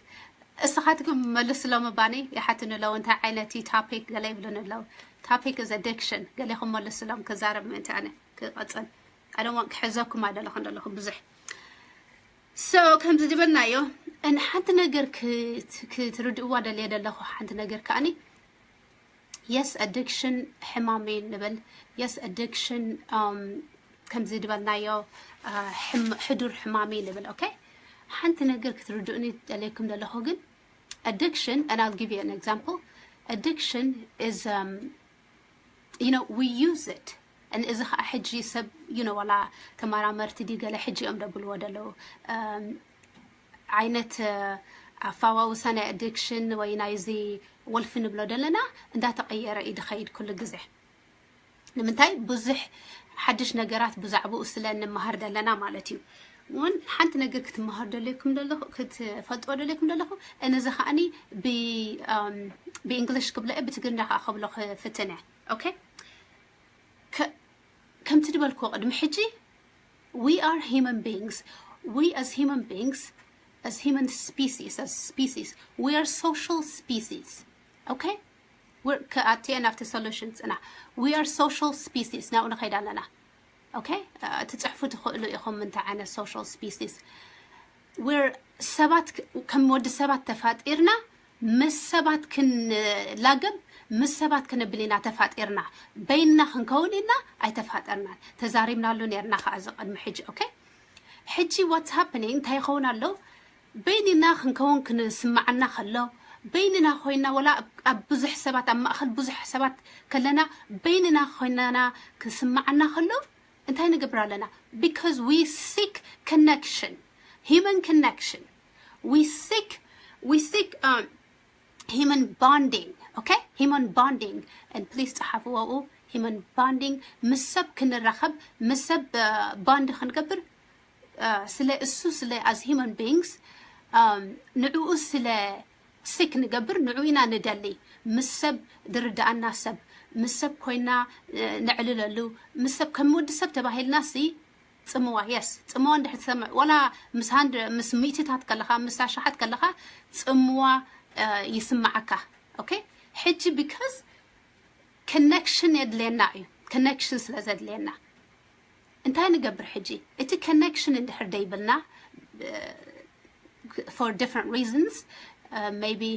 እስኻትኩም መልስሎም ባኒ ይሓትኑ ኣለዉ፣ እንታይ ዓይነት እዩ topic ገለ ይብሉን ኣለዉ። Topic is addiction። ገሌኹም መልስሎም፣ ክዛረብ ምእንቲ ኣነ ክቐጽል። I don't want ክሕዘኩም ኣይደለኹን ዘለኹ ብዙሕ። So ከምዚ ዝበልናዮ፣ ሓንቲ ነገር ክትርድእዋ ደልየ ዘለኹ፣ ሓንቲ ነገር ከኣኒ፣ yes, addiction ሕማም እዩ ንብል። Yes, addiction ከምዚ ዝበልናዮ ሕዱር ሕማም እዩ ንብል። Okay? ሓንቲ ነገር ክትርድኡኒ ደልየኩም ዘለኹ ግን፣ addiction, and I'll give you an example, addiction is, um, you know, we use it. And እዚ ኸዓ ሕጂ ሰብ፣ you know፣ ዋላ ተመራመርቲ ድዩ ገለ ሕጂ እዮም ደብልዎ ደለዉ ዓይነት ኣፋዋውሳ ናይ addiction ወይ ናይዚ ወልፊ ንብሎ ደለና እንዳተቐየረ እዩ ድኸይድ ኩሉ ግዜ። ንምንታይ? ብዙሕ ሓድሽ ነገራት ብዛዕባኡ ስለ እንመሃር ደለና ማለት እዩ። እውን ሓንቲ ነገር ክትመሃር ደለኩም ደለኹ፣ ክትፈልጥዎ ደለኩም ደለኹ፣ እነዚ ከዓኒ ብእንግሊሽ ክብሎ እየ፣ ብትግርኛ ከዓ ክብሎ ክፍትን እየ። Okay? ከምቲ ዝበልክዎ ቅድሚ ሕጂ፣ we are human beings. We as human beings, as human species, as species, we are social species. Okay? We're, ከኣትየ ናብቲ solution ፅና። We are social species። ናብኡ ንኸይድ ኣለና። Okay? ትፅሕፉ ትኽእሉ ኢኹም እንታይ ዓይነት social species። We're ሰባት፣ ከም ወዲ ሰባት ተፋጢርና ምስ ሰባት ክንላገብ፣ ምስ ሰባት ክንብል ኢና ተፋጢርና። በይንና ክንከውን ኢልና ኣይተፋጠርናን። ተዛሪብናሉ ነርና ከዓ እዚ ቅድሚ ሕጂ። Okay? ሕጂ what's happening እንታይ ይኸውን ኣሎ? በይንና ክንከውን ክንስማዓና ከሎ፣ በይንና ኮይና፣ ወላ ኣብ ብዙሕ ሰባት፣ ኣብ ማእኸል ብዙሕ ሰባት ከለና፣ በይንና ኮይናና ክንስማዓና ከሎ እንታይ ንገብር ኣለና? Because we seek connection, human connection. We seek, we seek, um, human bonding. Okay? Human bonding. And please ጸሓፍዎ ኣብኡ፣ human bonding። ምስ ሰብ ክንራኸብ፣ ምስ ሰብ bond ክንገብር፣ ስለ እሱ፣ ስለ as human beings ንዕኡ ስለ seek ንገብር፣ ንዑ ኢና ንደሊ። ምስ ሰብ ድርድኣና ሰብ፣ ምስ ሰብ ኮይና ነዕልለሉ፣ ምስ ሰብ ከም ወዲ ሰብ ተባሂልና ሲ ጽምዋ፣ yes፣ ጽምዋ እንድሕር ትሰምዕ፣ ወላ ምስ ሃንድ፣ ምስ ሚእትታት ከለኻ፣ ምስ ኣሽሓት ከለኻ ጽምዋ ይስምዓካ። Okay? ሕጂ because connection የድልየና እዩ። Connection ስለ ዘድልየና እንታይ ንገብር ሕጂ? እቲ connection እንድሕር ደይብልና for different reasons, maybe,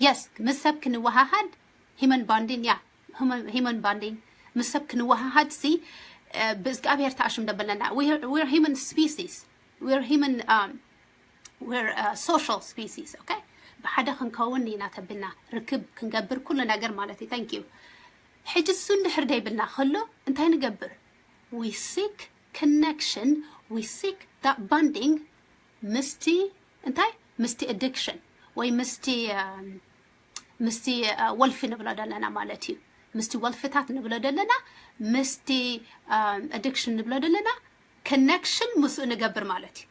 yes, ምስ ሰብ ክንወሃሃድ፣ human bonding፣ yeah, human bonding፣ ምስ ሰብ ክንወሃሃድ ሲ ብእግዚኣብሔር ተኣሽም ደበለና። We're human species. We're human, um, we're social species. Okay? ብሓደ ክንከውን ኢና ተብልና፣ ርክብ ክንገብር ኩሉ ነገር ማለት እዩ። Thank you። ሕጂ እሱ እንድሕር ደይብልና ከሎ እንታይ ንገብር? We seek connection, we seek that bonding ምስቲ እንታይ? ምስቲ addiction ወይ ምስቲ ምስቲ ወልፊ ንብሎ ደለና ማለት እዩ። ምስቲ ወልፍታት ንብሎ ደለና፣ ምስቲ addiction ንብሎ ደለና connection ምስኡ ንገብር ማለት እዩ።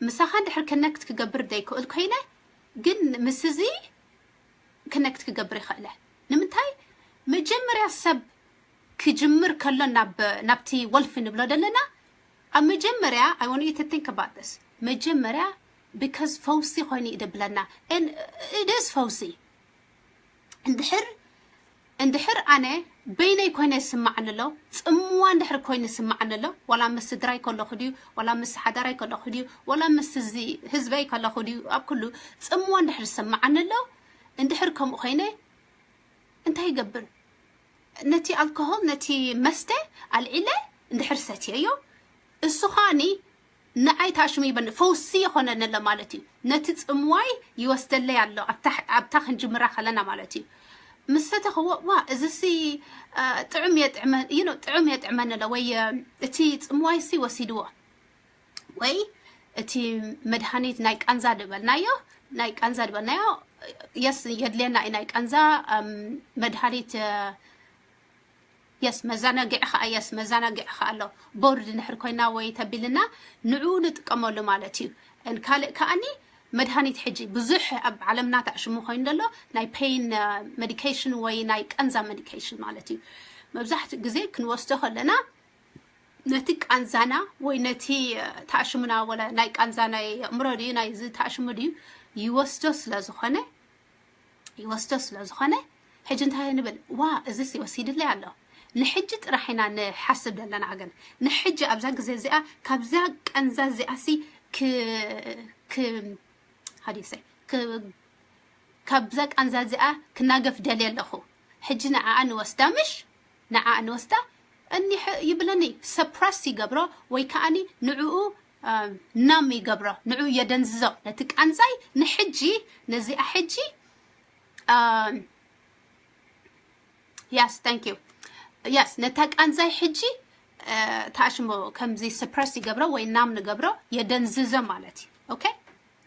ምሳኻ እንድሕር connect ክገብር ዘይክእል ኮይነ ግን ምስ እዚ connect ክገብር ይኽእለ። ንምንታይ? መጀመርያ ሰብ ክጅምር ከሎ ናብቲ ወልፊ ንብሎ ደለና ኣብ መጀመርያ፣ I want you to think about this። መጀመርያ because ፈውሲ ኮይኑ ይደብለና። It is ፈውሲ። እንድሕር እንድሕር ኣነ በይነይ ኮይነ ይስማዓኒ ኣሎ። ጽምዋ እንድሕር ኮይኑ ይስማዓኒ ኣሎ፣ ዋላ ምስ ስድራይ ከለኹ ድዩ፣ ዋላ ምስ ሓዳራይ ከለኹ ድዩ፣ ዋላ ምስ እዚ ህዝበይ ከለኹ ድዩ፣ ኣብ ኩሉ ጽምዋ እንድሕር ይስማዓኒ ኣሎ። እንድሕር ከምኡ ኮይነ እንታይ ይገብር? ነቲ ኣልኮሆል፣ ነቲ መስተ ኣልዒለ እንድሕር ሰትየዮ፣ እሱ ኸኣኒ ንዓይ ታሽሙ ይበኒ፣ ፈውሲ ይኾነኒ ኣሎ ማለት እዩ። ነቲ ጽምዋይ ይወስደለይ ኣሎ፣ ኣብታ፣ ኣብታ ክንጅምራ ከለና ማለት እዩ። ምስ ሰተኽዎ፣ ዋ፣ እዚሲ፣ አ፣ ጥዑም የጥዕመ-፣ you know፣ ጥዑም የጥዕመኒ ኣሎ፣ ወይ፣ አ፣ እቲ ጽምዋይሲ ወሲድዎ፣ ወይ እቲ መድሃኒት ናይ ቃንዛ ድበልናዮ፣ ናይ ቃንዛ ድበልናዮ፣ የስ፣ የድልየና እዩ ናይ ቃንዛ፣ ኣም፣ መድሃኒት፣ አ፣ የስ፣ መዘናግዒ ኸዓ፣ የስ፣ መዘናግዒ ኸዓ ኣሎ። ቦርድ እንድሕር ኮይና ወይ ተቢልና ንዕኡ ንጥቀመሉ ማለት እዩ። እን ካልእ ከኣኒ መድሃኒት ሕጂ ብዙሕ ኣብ ዓለምና ተዕሽሙ ኮይኑ ዘሎ ናይ ፔን፣ አ፣ ሜዲኬሽን ወይ ናይ ቃንዛ ሜዲኬሽን ማለት እዩ። መብዛሕትኡ ግዜ ክንወስዶ ከለና ነቲ ቃንዛና ወይ ነቲ፣ አ፣ ተዕሽሙና ወላ ናይ ቃንዛ ናይ ኣእምሮ ድዩ ናይ እዚ ተዕሽሙ ድዩ ይወስዶ ስለ ዝኾነ፣ ይወስዶ ስለ ዝኾነ፣ ሕጂ እንታይ ንብል? ዋ፣ እዚስ ይወሲድለይ ኣሎ። ንሕጂ ጥራሕ ኢና ንሓስብ ዘለና። ግን ንሕጂ ኣብዛ ግዜ እዚኣ ካብዛ ቃንዛ እዚኣሲ ክ-፣ ክ-፣ how do you say? ክ-፣ ካብዛ ቃንዛ እዚኣ ክናገፍ ደልየ ኣለኹ። ሕጂ ንዓኣ ንወስዳ፣ ምሽ? ንዓኣ ንወስዳ፣ እኒሕ ይብለኒ፣ ሰፕረስ ይገብሮ ወይ ከኣኒ ንዕኡ፣ ኣም፣ ናም ይገብሮ፣ ንዕኡ የደንዝዞ። ነቲ ቃንዛይ ንሕጂ፣ ነዚኣ ሕጂ፣ ኣም፣ yes, thank you። Yes፣ ነታ ቃንዛይ ሕጂ፣ እ፣ ተኣሽሞ ከምዚ ሰፕረስ ይገብሮ ወይ ናም ንገብሮ፣ የደንዝዞ ማለት እዩ። ኦኬ?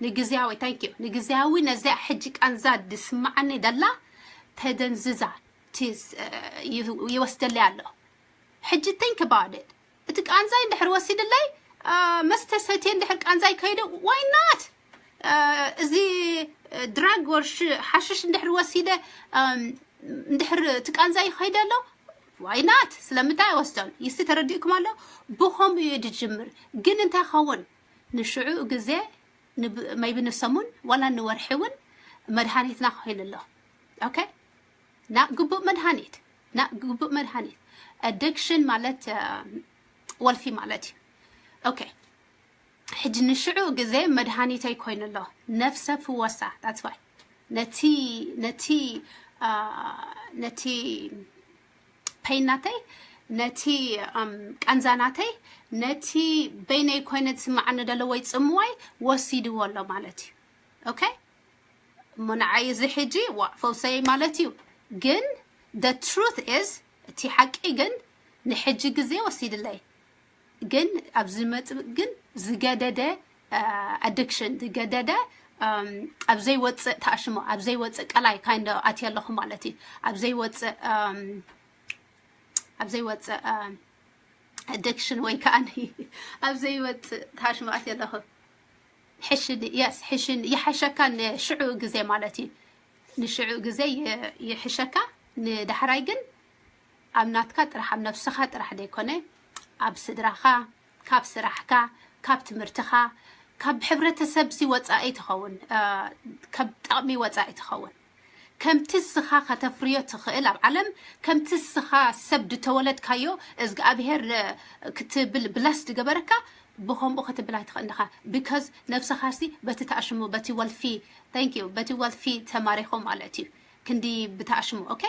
ንግዝያዊ፣ thank you። ንግዝያዊ ነዚኣ ሕጂ ቃንዛ ድስማዓኒ ደላ ተደንዝዛ፣ ቲስ፣ እ፣ ይህ-፣ ይወስደለይ ኣሎ። ሕጂ think about it። እቲ ቃንዛይ እንድሕር ወሲድለይ፣ አ፣ መስተ ሰትየ እንድሕር ቃንዛይ ከይደ፣ why not? አ፣ እዚ፣ እ፣ ድራግ ወር ሽ-፣ ሓሽሽ እንድሕር ወሲደ፣ ኣም፣ እንድሕር እቲ ቃንዛይ ይኸይደ ኣሎ፣ why not? ስለምንታይ ኣይወስዶን? ይሲ ተረዲእኩም ኣሎ? ብኸምኡ እዩ ዝጅምር። ግን እንታይ ኸውን? ንሽዑ ግዜ ንብ-፣ maybe ንሰሙን ዋላ ንወርሒ እውን መድሃኒትና ክኾይኑ ኣሎ። ኦኬ? ና ግቡእ መድሃኒት፣ ና ግቡእ መድሃኒት። ኣዲክሽን ማለት፣ አ፣ ወልፊ ማለት እዩ። ኦኬ። ሕጂ ንሽዑ ግዜ መድሃኒተይ ኮይኑ ኣሎ። ነፍሰ ፍወሳ፣ that's why። ነቲ፣ ነቲ፣ አ፣ ነቲ ፔን ናተይ፣ ነቲ፣ ኣም፣ ቃንዛ ናተይ፣ ነቲ በይነይ ኮይነ ዝስማዓኒ ደሎ ወይ ጽምዋይ ወሲድዎ ኣሎ ማለት እዩ። ኦኬ? እሞ ንዓይ እዚ ሕጂ፣ ዋ፣ ፈውሰይ ማለት እዩ። ግን the truth is፣ እቲ ሓቂ ግን ንሕጂ ግዜ ወሲድለይ። ግን ኣብ ዝመጽእ ግን ዝገደደ፣ አ፣ ኣዲክሽን፣ ዝገደደ፣ ኣም፣ ኣብ ዘይወጽእ ተኣሽሞ፣ ኣብ ዘይወጽእ ቀላይ kind of ኣትየ ኣለኹ ማለት እዩ። ኣብ ዘይወጽእ፣ ኣም፣ ኣብ ዘይወጽእ፣ ኣም፣ ኣዲክሽን ወይ ከኣ ኣብ ዘይወጽእ ተኣሽሞ ኣትየ ኣለኹ። ሕሽኒ፣ የስ፣ ሕሽኒ ይሓሸካ ንሽዑ ግዜ ማለት እዩ። ንሽዑ ግዜ ይ-፣ ይሕሸካ። ንዳሕራይ ግን ኣብ ናትካ ጥራሕ፣ ኣብ ነብስኻ ጥራሕ ዘይኮነ፣ ኣብ ስድራኻ፣ ካብ ስራሕካ፣ ካብ ትምህርትኻ፣ ካብ ሕብረተሰብ ሲ ወጻኢ ትኸውን፣ እ፣ ካብ ጠቕሚ ወጻኢ ትኸውን። ከምቲ እስኻ ከተፍርዮ ትኽእል ኣብ ዓለም፣ ከምቲ እስኻ ሰብ ድተወለድካዮ እዝግኣብሄር፣ እ፣ ክትብል ብለስ ድገበረካ፣ ብኸምኡ ክትብል ኣይትኽእል ኢኻ። ቢካዝ ነብስኻ ሲ በቲ ተኣሽሙ፣ በቲ ወልፊ፣ thank you፣ በቲ ወልፊ ተማሪኾ ማለት እዩ። ክንዲ ብተኣሽሙ፣ ኦኬ?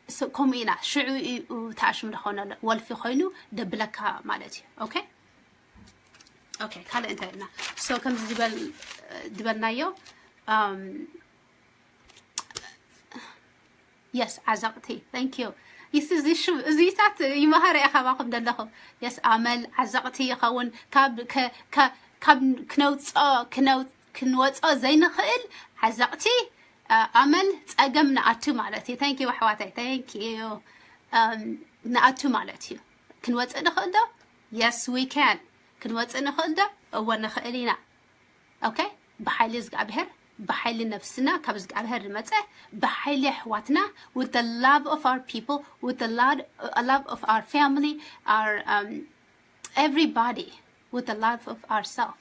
ስ-፣ ከምኡ ኢና። ሽዑ እዩ ተኣሽሙ ዝኾነ ወልፊ ኮይኑ ደብለካ ማለት እዩ። ኦኬ? ኦኬ፣ ካልእ እንታይ ኢልና? ሶ ከምዚ ዝበል-፣ ድበልናዮ፣ ኣም፣ የስ፣ ዓዘቕቲ። Thank you። ይስ፣ እዚ ሽም፣ እዚታት ይመሃር እየ ካባኹም ዘለኹም። የስ፣ ኣመል ዓዘቕቲ ይኸውን። ካብ፣ ከ-፣ ከ-፣ ካብ ክነውፅኦ፣ ክነው-፣ ክንወፅኦ ዘይንኽእል ዓዘቕቲ፣ አ-፣ ኣመል ፀገም ንኣቱ ማለት እዩ። Thank you ኣሕዋተይ። Thank you። ኣም፣ ንኣቱ ማለት እዩ። ክንወፅእ ንኽእል ዶ? Yes, we can። ክንወፅእ ንኽእል ዶ? እወ፣ ንኽእል ኢና። ኦኬ? ብሓይሊ እግዚኣብሔር፣ ብሓይሊ ነብስና ካብ እግዚኣብሔር ዝመፀ፣ ብሓይሊ ኣሕዋትና፣ with the love of our people, with the love, love of our family, our, um, everybody, with the love of ourselves።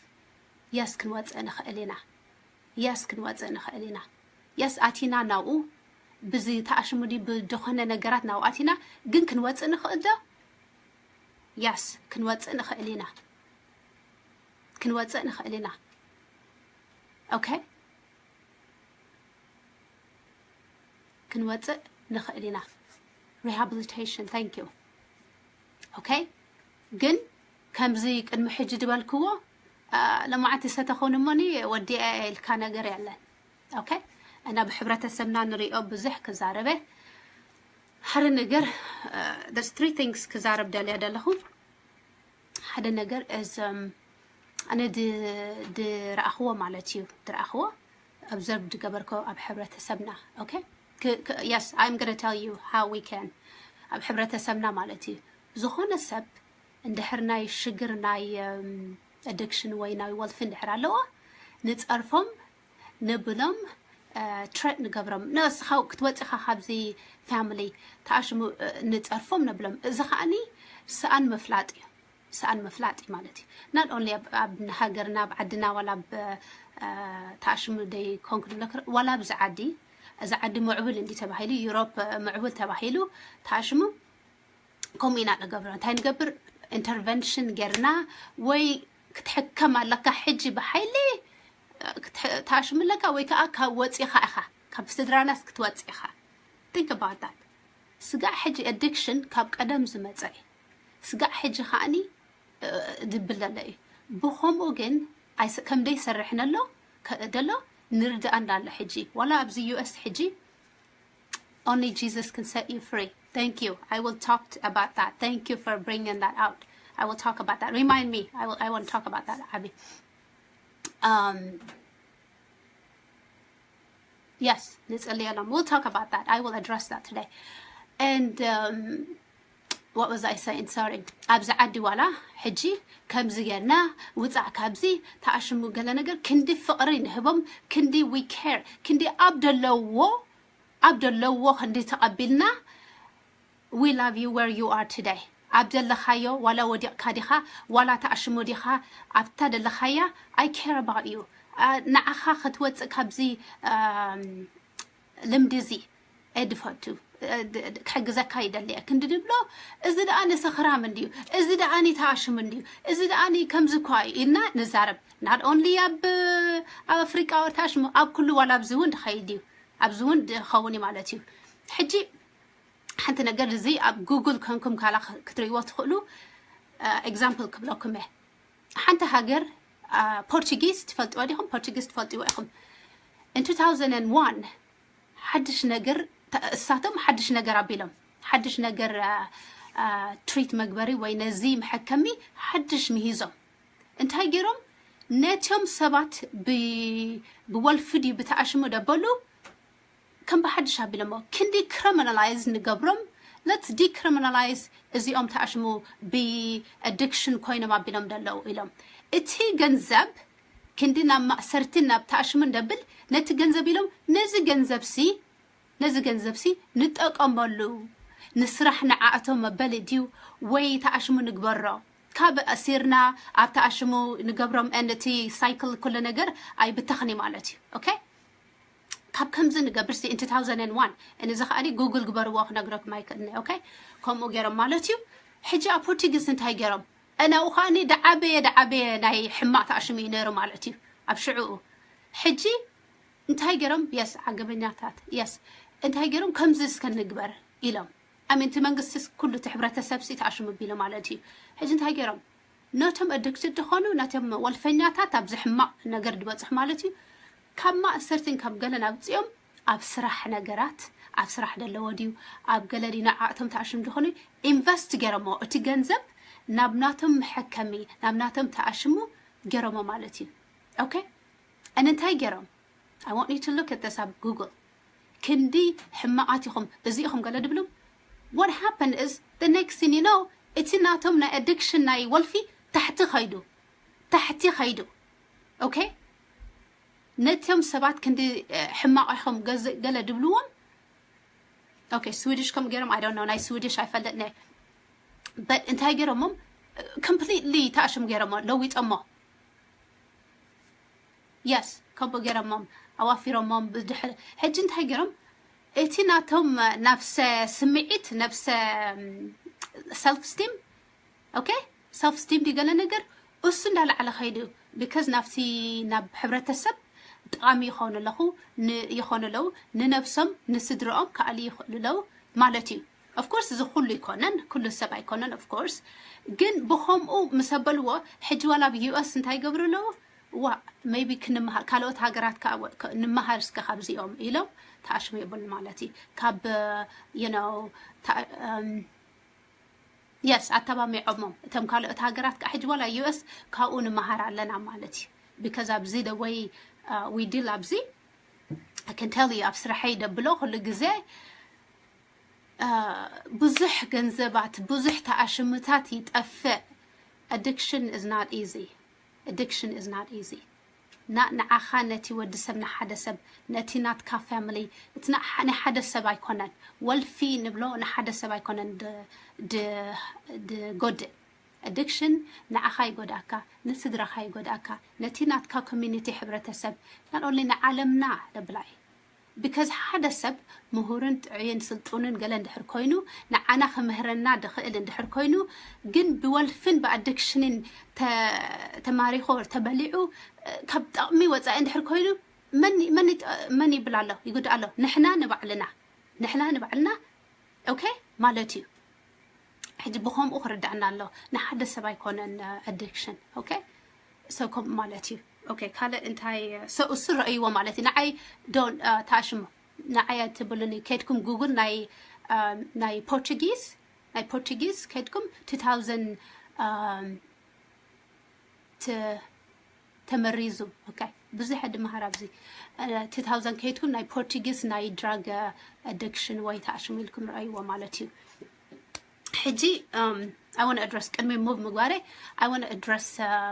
የስ፣ ክንወፅእ ንኽእል ኢና። የስ፣ ክንወፅእ ንኽእል ኢና። የስ፣ ኣቲና ናብኡ፣ ብዚ ተኣሽሙ ድዩ ብዝኾነ ነገራት ናብኣት ኢና፣ ግን ክንወፅእ ንኽእል ዶ? ያስ፣ ክንወፅእ ንኽእል ኢና። ክንወፅእ ንኽእል ኢና። ኦኬ፣ ክንወፅእ ንኽእል ኢና። Rehabilitation, thank you. ኦኬ፣ ግን ከምዚ ቅድሚ ሕጂ ዝበልክዎ፣ አ፣ ለማዓንቲ ሰተኾን እሞኒ ወዲአ ኢልካ ነገር የለን። ኦኬ፣ እና ብሕብረተሰብና ንሪኦ ብዙሕ ክዛረበ። ሓደ ነገር፣ አ፣ there's three things ክዛረብ ደልየ ደለኹ። ሓደ ነገር is, um, ኣነ ድ-፣ ድረኣኽዎ ማለት እዩ፣ ድረኣኽዎ፣ observe ድገበርኮ ኣብ ሕብረተሰብና። ኦኬ፣ ክ-፣ ክ-፣ yes, I'm gonna tell you how we can፣ ኣብ ሕብረተሰብና ማለት እዩ። ዝኾነ ሰብ እንድሕር ናይ ሽግር ናይ፣ እም፣ addiction ወይ ናይ ወልፊ እንድሕር ኣለዎ፣ ንጸርፎም፣ ንብሎም፣ እ፣ threat ንገብሮም። ንስኻ ክትወጽእ ኢኻ ካብዚ family፣ ተኣሽሙ፣ እ፣ ንጸርፎም ንብሎም። እዚ ከኣኒ ሰኣን ምፍላጥ እዩ። ሰኣን ምፍላጥ እዩ ማለት እዩ። Not only ኣብ፣ ኣብ ሃገርና፣ ኣብ ዓድና፣ ዋላ ኣብ፣ እ፣ ተኣሽሙ ደይኮንኩ ንለክር፣ ዋላ ኣብዚ ዓዲ፣ እዚ ዓዲ ምዕቡል እንዲ ተባሂሉ፣ ዩሮፕ፣ እ፣ ምዕቡል ተባሂሉ፣ ተኣሽሙ ከምኡ ኢና ንገብሮ። እንታይ ንገብር? ኢንተርቨንሽን ጌርና፣ ወይ ክትሕከም ኣለካ ሕጂ ብሓይሊ፣ እ፣ ክትሕ-፣ ተኣሽሙ ኣለካ፣ ወይ ከዓ ካብ ወፂኻ ኢኻ፣ ካብ ስድራናስ ክትወፅእ ኢኻ። Think about that. ስጋዕ ሕጂ ኣዲክሽን ካብ ቀደም ዝመፀ እዩ። ስጋዕ ሕጂ ከኣኒ፣ እ፣ ድብል ደሎ እዩ። ብኸምኡ ግን ኣይስ-፣ ከም ደይሰርሕ ነሎ፣ ከ-፣ ደሎ ንርዳእ እንዳሎ ሕጂ። ዋላ ኣብዚ ዩ ኤስ ሕጂ፣ only Jesus can set you free. Thank you. I will talk t-, about that. Thank you for bringing that out. I will talk about that. Remind me. I will, I want to talk about that, ዓቢ። Um, yes, ንጸልየሎም። We'll talk about that. I will address that today. And, um, what was I saying? Sorry. ኣብዚ ዓዲ ዋላ ሕጂ ከምዚ ጌርና ውጻእ ካብዚ ተኣሽሙ ገለ ነገር ክንዲ ፍቕሪ ንህቦም፣ ክንዲ we care፣ ክንዲ ኣብ ደለዎ፣ ኣብ ደለዎ ክንዲ ተቐቢልና we love you where you are today። ኣብ ዘለኻዮ ዋላ ወዲቕካ ዲኻ፣ ዋላ ተኣሽሙ ዲኻ፣ ኣብታ ደለኻያ I care about you። አ፣ ንዓኻ ክትወጽእ ካብዚ፣ ኣም፣ ልምዲ እዚ እየ ድፈቱ፣ እ፣ ድ-፣ ድ-፣ ክሕግዘካ ይደሊ እየ ክንዲ ድብሎ፣ እዚ ደኣ ንሰኽራም እንድዩ፣ እዚ ደኣ ንተኣሽሙ እንድዩ፣ እዚ ደኣ ንከምዚ እኳ እዩ ኢልና ንዛረብ። Not only ኣብ፣ ኣብ ኣፍሪቃ ወይ ተኣሽሙ፣ ኣብ ኩሉ ዋላ ኣብዚ እውን ድኸይድ እዩ፣ ኣብዚ እውን ድኸውን እዩ ማለት እዩ። ሕጂ ሓንቲ ነገር እዚ ኣብ ጉግል ኮንኩም ካላ ክ-፣ ክትርእይዎ ትኽእሉ። እ፣ ኤግዛምፕል ክብለኩም እየ። ሓንቲ ሃገር፣ አ፣ ፖርቹጊዝ ትፈልጥዎ ዲኹም? ፖርቹጊዝ ትፈልጥዎ ኢኹም። In two thousand and one ሓድሽ ነገር፣ ተ-፣ እሳቶም ሓድሽ ነገር ኣቢሎም፣ ሓድሽ ነገር፣ አ፣ አ፣ ትሪት መግበሪ ወይ ነዚ መሐከሚ ሓድሽ ምሂዞም። እንታይ ገይሮም? ነቲኦም ሰባት ብ-፣ ብወልፊ ድዩ ብተኣሽሙ ደበሉ ከም ብሓድሽ ኣቢሎሞ። ክንዲ ክሪሚናላይዝ ንገብሮም፣ let's decriminalize እዚኦም ተኣሽሙ ብኣዲክሽን ኮይኖም ኣቢሎም ደለዉ ኢሎም። እቲ ገንዘብ ክንዲ ናብ ማእሰርትን ናብ ተኣሽሙን ደብል፣ ነቲ ገንዘብ ኢሎም፣ ነዚ ገንዘብሲ፣ ነዚ ገንዘብሲ ንጠቀመሉ፣ ንስራሕ ንዓእቶም መበሊ ድዩ ወይ ተኣሽሙ ንግበሮ? ካብ ኣሲርና ኣብ ተኣሽሙ ንገብሮም፣ and እቲ ሳይክል ኩሉ ነገር ኣይብተኽን እዩ ማለት እዩ። ኦኬ? ካብ ከምዚ ንገብር ሲ in two thousand and one፣ እዚ ከኣኒ ጉግል ግበርዎ ክነግረኩም ኣይክእልን እየ። ኦኬ? ከምኡ ገይሮም ማለት እዩ። ሕጂ ኣብ ፖርቱጊዝ እንታይ ገይሮም? እናኡ ከኣኒ ደዓበየ፣ ደዓበየ ናይ ሕማቕ ተኣሽሙ እዩ ነይሩ ማለት እዩ ኣብ ሽዕኡ። ሕጂ እንታይ ገይሮም? የስ፣ ዓገበኛታት፣ የስ። እንታይ ገይሮም? ከምዚ እስከ ንግበር ኢሎም። ኣይ ሚን፣ እቲ መንግስቲ ኩሉ እቲ ሕብረተሰብ ሲ ተኣሽሙ ቢሉ ማለት እዩ። ሕጂ እንታይ ገይሮም? ነቶም ኣዲክትድ ዝኾኑ፣ ነቶም ወልፈኛታት ኣብዚ ሕማቕ ነገር ዝበጽሑ ማለት እዩ። ካብ ማእሰርትን ካብ ገለን ኣውጺኦም ኣብ ስራሕ ነገራት፣ ኣብ ስራሕ ደለዎ ድዩ፣ ኣብ ገለ ድዩ፣ ንዓኣቶም ተኣሽሙ ዝኾኑ ኢንቨስት ገይሮሞ። እቲ ገንዘብ ናብ ናቶም መሐከሚ፣ ናብ ናቶም ተኣሽሙ ገይሮሞ ማለት እዩ። ኦኬ? And እንታይ ገይሮም? I want you to look at this ኣብ ጉግል። ክንዲ ሕማቓት ኢኹም፣ እዚ ኢኹም ገለ ድብሉ። What happened is, the next thing you know፣ እቲ ናቶም ናይ ኣዲክሽን ናይ ወልፊ ታሕቲ ኸይዱ፣ ታሕቲ ኸይዱ። ኦኬ? ነቶም ሰባት ክንዲ፣ እ፣ ሕማቕ ኢኹም ገዝ-፣ ገለ ድብልዎም። ኦኬ፣ ስዊድሽ ከም ገይሮም፣ I don't know፣ ናይ ስዊድሽ ኣይፈልጥን እየ። But እንታይ ገይሮሞም? እ፣ ኮምፕሊትሊ ተኣሽሙ ገይሮሞ፣ ለዊጦሞ። የስ፣ ከምኡ ገይሮሞም፣ ኣዋፊሮሞም ብድሕሪ። ሕጂ እንታይ ገይሮም? እቲ ናቶም ነብሰ ስምዒት፣ ነብሰ self esteem፣ okay፣ self esteem ድዩ ገለ ነገር፣ እሱ እንዳለዓለ ከይዱ። Because ናብቲ፣ ናብ ሕብረተሰብ ጠቓሚ ይኾኑ ኣለኹ፣ ን- ይኾኑ ኣለዉ፣ ንነብሶም ንስድረኦም ክኣልዩ ይኽእሉ ኣለዉ ማለት እዩ። Of course እዚ ኩሉ ኣይኮነን፣ ኩሉ ሰብ ኣይኮነን። Of course ግን ብኸምኡ ምስ ኣበልዎ፣ ሕጂ ዋላ ኣብ US እንታይ ይገብሩ ኣለዉ? ዋ፣ maybe ክንመሃር፣ ካልኦት ሃገራት ከዓ ወ- ከ- ንምሃር እስከ ካብዚኦም ኢሎም ተኣሽሙ የብሉ ማለት እዩ። ካብ you know፣ yes፣ ኣተባሚዖሞም እቶም ካልኦት ሃገራት ከዓ ሕጂ ዋላ US ካብኡ ንምሃር ኣለና ማለት እዩ። Because ኣብዚ the way we deal ኣብዚ፣ I can tell you፣ ኣብ ስራሐይ ደብሎ ኩሉ ግዜ ብዙሕ ገንዘባት፣ ብዙሕ ተኣሽምታት ይጠፍእ። Addiction is not easy. Addiction is not easy. ና ንዓኻ፣ ነቲ ወዲ ሰብ፣ ንሓደ ሰብ፣ ነቲ ናትካ family፣ እቲ ናይ ሓደ ሰብ ኣይኮነን። ወልፊ ንብሎ ንሓደ ሰብ ኣይኮነን ድጎድእ። Addiction ንዓኻ ይጎድኣካ፣ ንስድራኻ ይጎድኣካ፣ ነቲ ናትካ community፣ ሕብረተሰብ፣ not only ንዓለምና ደብላ እዩ። Because ሓደ ሰብ ምሁርን ጥዑይን ስልጡንን ገለ እንድሕር ኮይኑ፣ ንዓና ክምህረና ድኽእል እንድሕር ኮይኑ፣ ግን ብወልፍን ብኣዲክሽንን ተማሪኾ ተበሊዑ ካብ ጠቕሚ ወፃኢ እንድሕር ኮይኑ፣ መን ይብል ኣሎ? ይጉድእ ኣሎ። ንሕና ንባዕልና፣ ንሕና ንባዕልና okay ማለት እዩ። ሕጂ ብኸምኡ ክርዳእና ኣሎ። ንሓደ ሰብ ኣይኮነን addiction okay። So ከምኡ ማለት እዩ። Okay፣ ካልእ እንታይ? So እሱ ረእይዎ ማለት እዩ። ንዓይ don't ተኣሽሙ፣ ንዓይ ኣይትብሉኒ። ከድኩም ጉግል ናይ ናይ ፖርቱጊዝ፣ ናይ ፖርቱጊዝ ከድኩም two thousand ተመሪዙ okay። ብዙሕ ድምሃር ኣብዚ two thousand ከይድኩም ናይ ፖርቱጊዝ ናይ drug addiction ወይ ተኣሽሙ ኢልኩም ረእይዎ ማለት እዩ። ሕጂ I want to address፣ ቅድሚ move ምግባረይ I want to address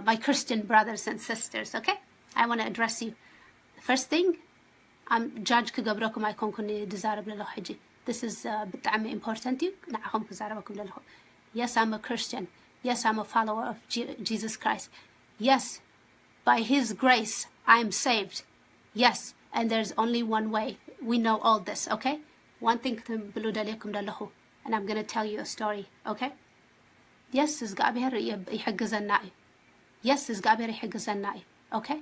my Christian brothers and sisters okay። I want to address you. First thing፣ judge ክገብረኩም ኣይኮንኩን ዝዛረብ ዘለኹ ሕጂ። This is ብጣዕሚ important እዩ ንዓኹም ክዛረበኩም ዘለኹ። Yes, I'm a Christian. Yes, I'm a follower of Jesus Christ. Yes, by his grace I'm saved. Yes, and there's only one way. We know all this okay። One thing ክትብሉ ደልየኩም ዘለኹ፣ and I'm going to tell you a story okay። Yes፣ እግዚኣብሔር ይሕግዘና እዩ። Yes፣ እግዚኣብሔር ይሕግዘና እዩ okay።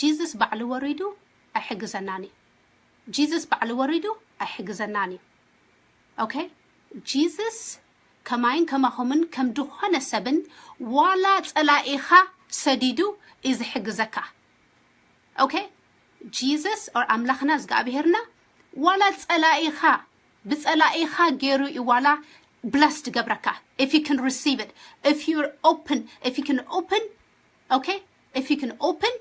Jesus ባዕሉ ወሪዱ ኣይሕግዘናን እዩ። Jesus ባዕሉ ወሪዱ ኣይሕግዘናን እዩ okay። Jesus ከማይን ከማኹምን ከም ድኾነ ሰብን ዋላ ጸላኢኻ ሰዲዱ እዩ ዝሕግዘካ okay። Jesus or ኣምላኽና እግዚኣብሔርና ዋላ ጸላኢኻ ብጸላኢኻ ገይሩ እዩ ዋላ blessed ገብረካ። If you can receive it, if you're open, if you can open okay, if you can open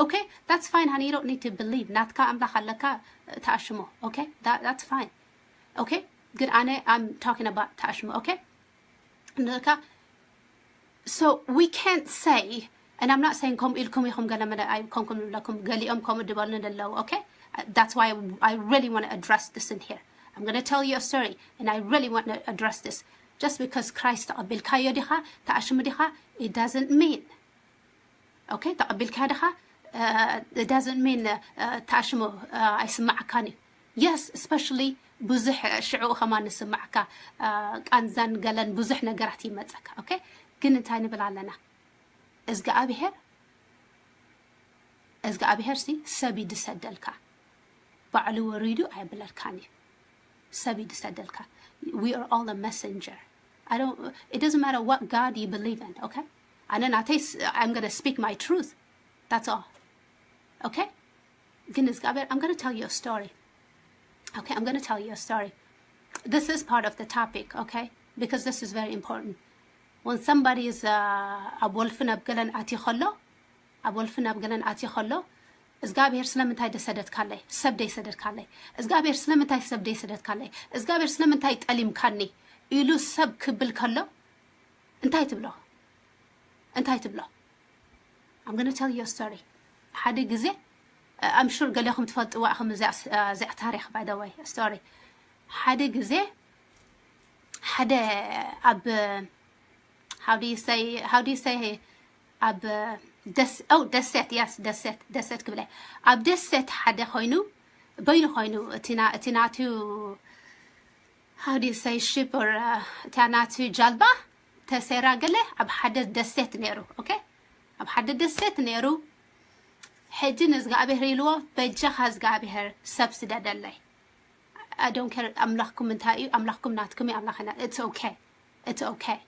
okay, that's fine honey, you don't need to believe። ናትካ ኣምላኽ ኣለካ፣ ተኣሽሞ okay፣ that's fine okay። ግን ኣነ I'm talking about ተኣሽሞ okay። ንካ so we can't say, and I'm not saying ከምኡ ኢልኩም ኢኹም ገለ መለ ኣይኮንኩም ንብለኩም፣ ገሊኦም ከምኡ ድበሉኒ ደለዉ okay። That's why I really want to address this in here. I'm going to tell you a story and I really want to address this. Just because Christ ተቐቢልካዮ ዲኻ፣ ተኣሽሙ ዲኻ፣ it doesn't mean okay። ተቐቢልካ ዲኻ፣ it doesn't mean ተኣሽሙ ኣይስማዓካን እዩ። Yes, especially ብዙሕ ሽዑ ከማን ንስማዓካ፣ ቃንዛን ገለን ብዙሕ ነገራት ይመፀካ okay። ግን እንታይ ንብል ኣለና? እዝግኣብሄር እዝግኣብሄር ሲ ሰብ ይድሰደልካ፣ ባዕሉ ወሪዱ ኣይብለልካን እዩ። ሰብ ይድሰደልካ። We are all a messenger. I don't, it doesn't matter what God you believe in okay። ኣነ ናተይ I'm going to speak my truth, that's all okay። ግን እዝግኣብሄር I'm going to tell you a story okay። I'm going to tell you a story. This is part of the topic okay, because this is very important. When somebody is ኣብ ወልፍን ኣብ ገለን ኣትዩ ከሎ፣ ኣብ ወልፍን ኣብ ገለን ኣትዩ ከሎ፣ እግዚኣብሔር ስለምንታይ ደሰደድካለይ? ሰብ ደይሰደድካለይ? እግዚኣብሔር ስለምንታይ ሰብ ደይሰደድካለይ? እግዚኣብሔር ስለምንታይ ጠሊምካኒ? ኢሉ ሰብ ክብል ከሎ እንታይ ትብሎ? እንታይ ትብሎ? I'm going to tell you a story. ሓደ ግዜ I'm sure ገለኹም ትፈልጥዋ ኢኹም እዚኣ ታሪኽ by the way story። ሓደ ግዜ ሓደ ኣብ how do you say how do you say ኣብ ደስ oh ደሴት yes ደሴት ደሴት ክብለ ኣብ ደሴት ሓደ ኮይኑ በይኑ ኮይኑ እቲ ናቱ how do you say ship or እታ ናቱ ጃልባ ተሰራ ገለ ኣብ ሓደ ደሴት ነይሩ። ኦኬ፣ ኣብ ሓደ ደሴት ነይሩ። ሕጂ ንእዝጋብሔር ኢልዎ፣ በጃኻ እዝጋብሔር ሰብ ስደደለይ። I don't care ኣምላኽኩም እንታይ እዩ፣ ኣምላኽኩም ናትኩም እዩ፣ ኣምላኽና it's okay, it's okay።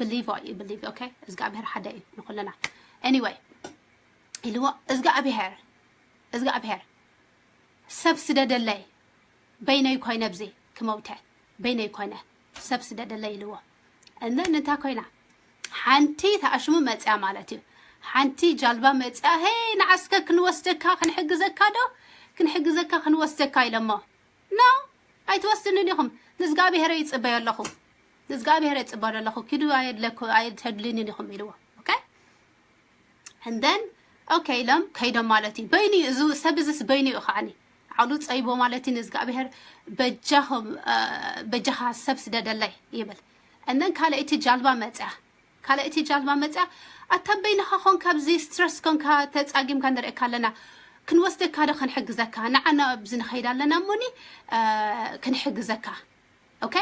Believe what you believe, okay? እዝጋብሔር ሓደ እዩ ንኹልና። Anyway ኢልዎ፣ እዝጋብሔር እዝጋብሔር ሰብ ስደደለይ፣ በይነይ ኮይነ ብዚ ክመውተ በይነይ ኮይነ ሰብ ስደደለይ ኢልዎ። And then እንታይ ኮይና? ሓንቲ ተኣሽሙ መፅያ ማለት እዩ። ሓንቲ ጃልባ መፅያ፣ ሄይ ንዓስከ ክንወስደካ ክንሕግዘካ ዶ ክንሕግዘካ ክንወስደካ ኢለሞ። ኖ ኣይትወስድንን ኢኹም፣ ንእዝጋብሔር ይፅበዮ ኣለኹ፣ ንእዝጋብሔር ይፅበዮ ኣለኹ፣ ኪዱ ኣይድለኩ ኣይተድልንን ኢኹም ኢልዎ። ኦኬ። And then okay ኢሎም ከይዶም ማለት እዩ። በይኑ እዩ እዚ ሰብ እዚስ በይኑ እዩ ከዓኒ ዓሉ ፀይቦ ማለት እዩ። ንእዝጋብሔር በጃኻ ሰብ ስደደለይ ይብል። And then ካልኣይቲ ጃልባ መፅያ፣ ካልኣይቲ ጃልባ መፅያ። ኣታ በይንኻ ኮንካ ኣብዚ ስትረስ ኮንካ ተፃጊምካ ንርእካ ኣለና፣ ክንወስደካ ዶ ክንሕግዘካ? ንዓና ኣብዚ ንኸይድ ኣለና እሞኒ ክንሕግዘካ። ኦኬ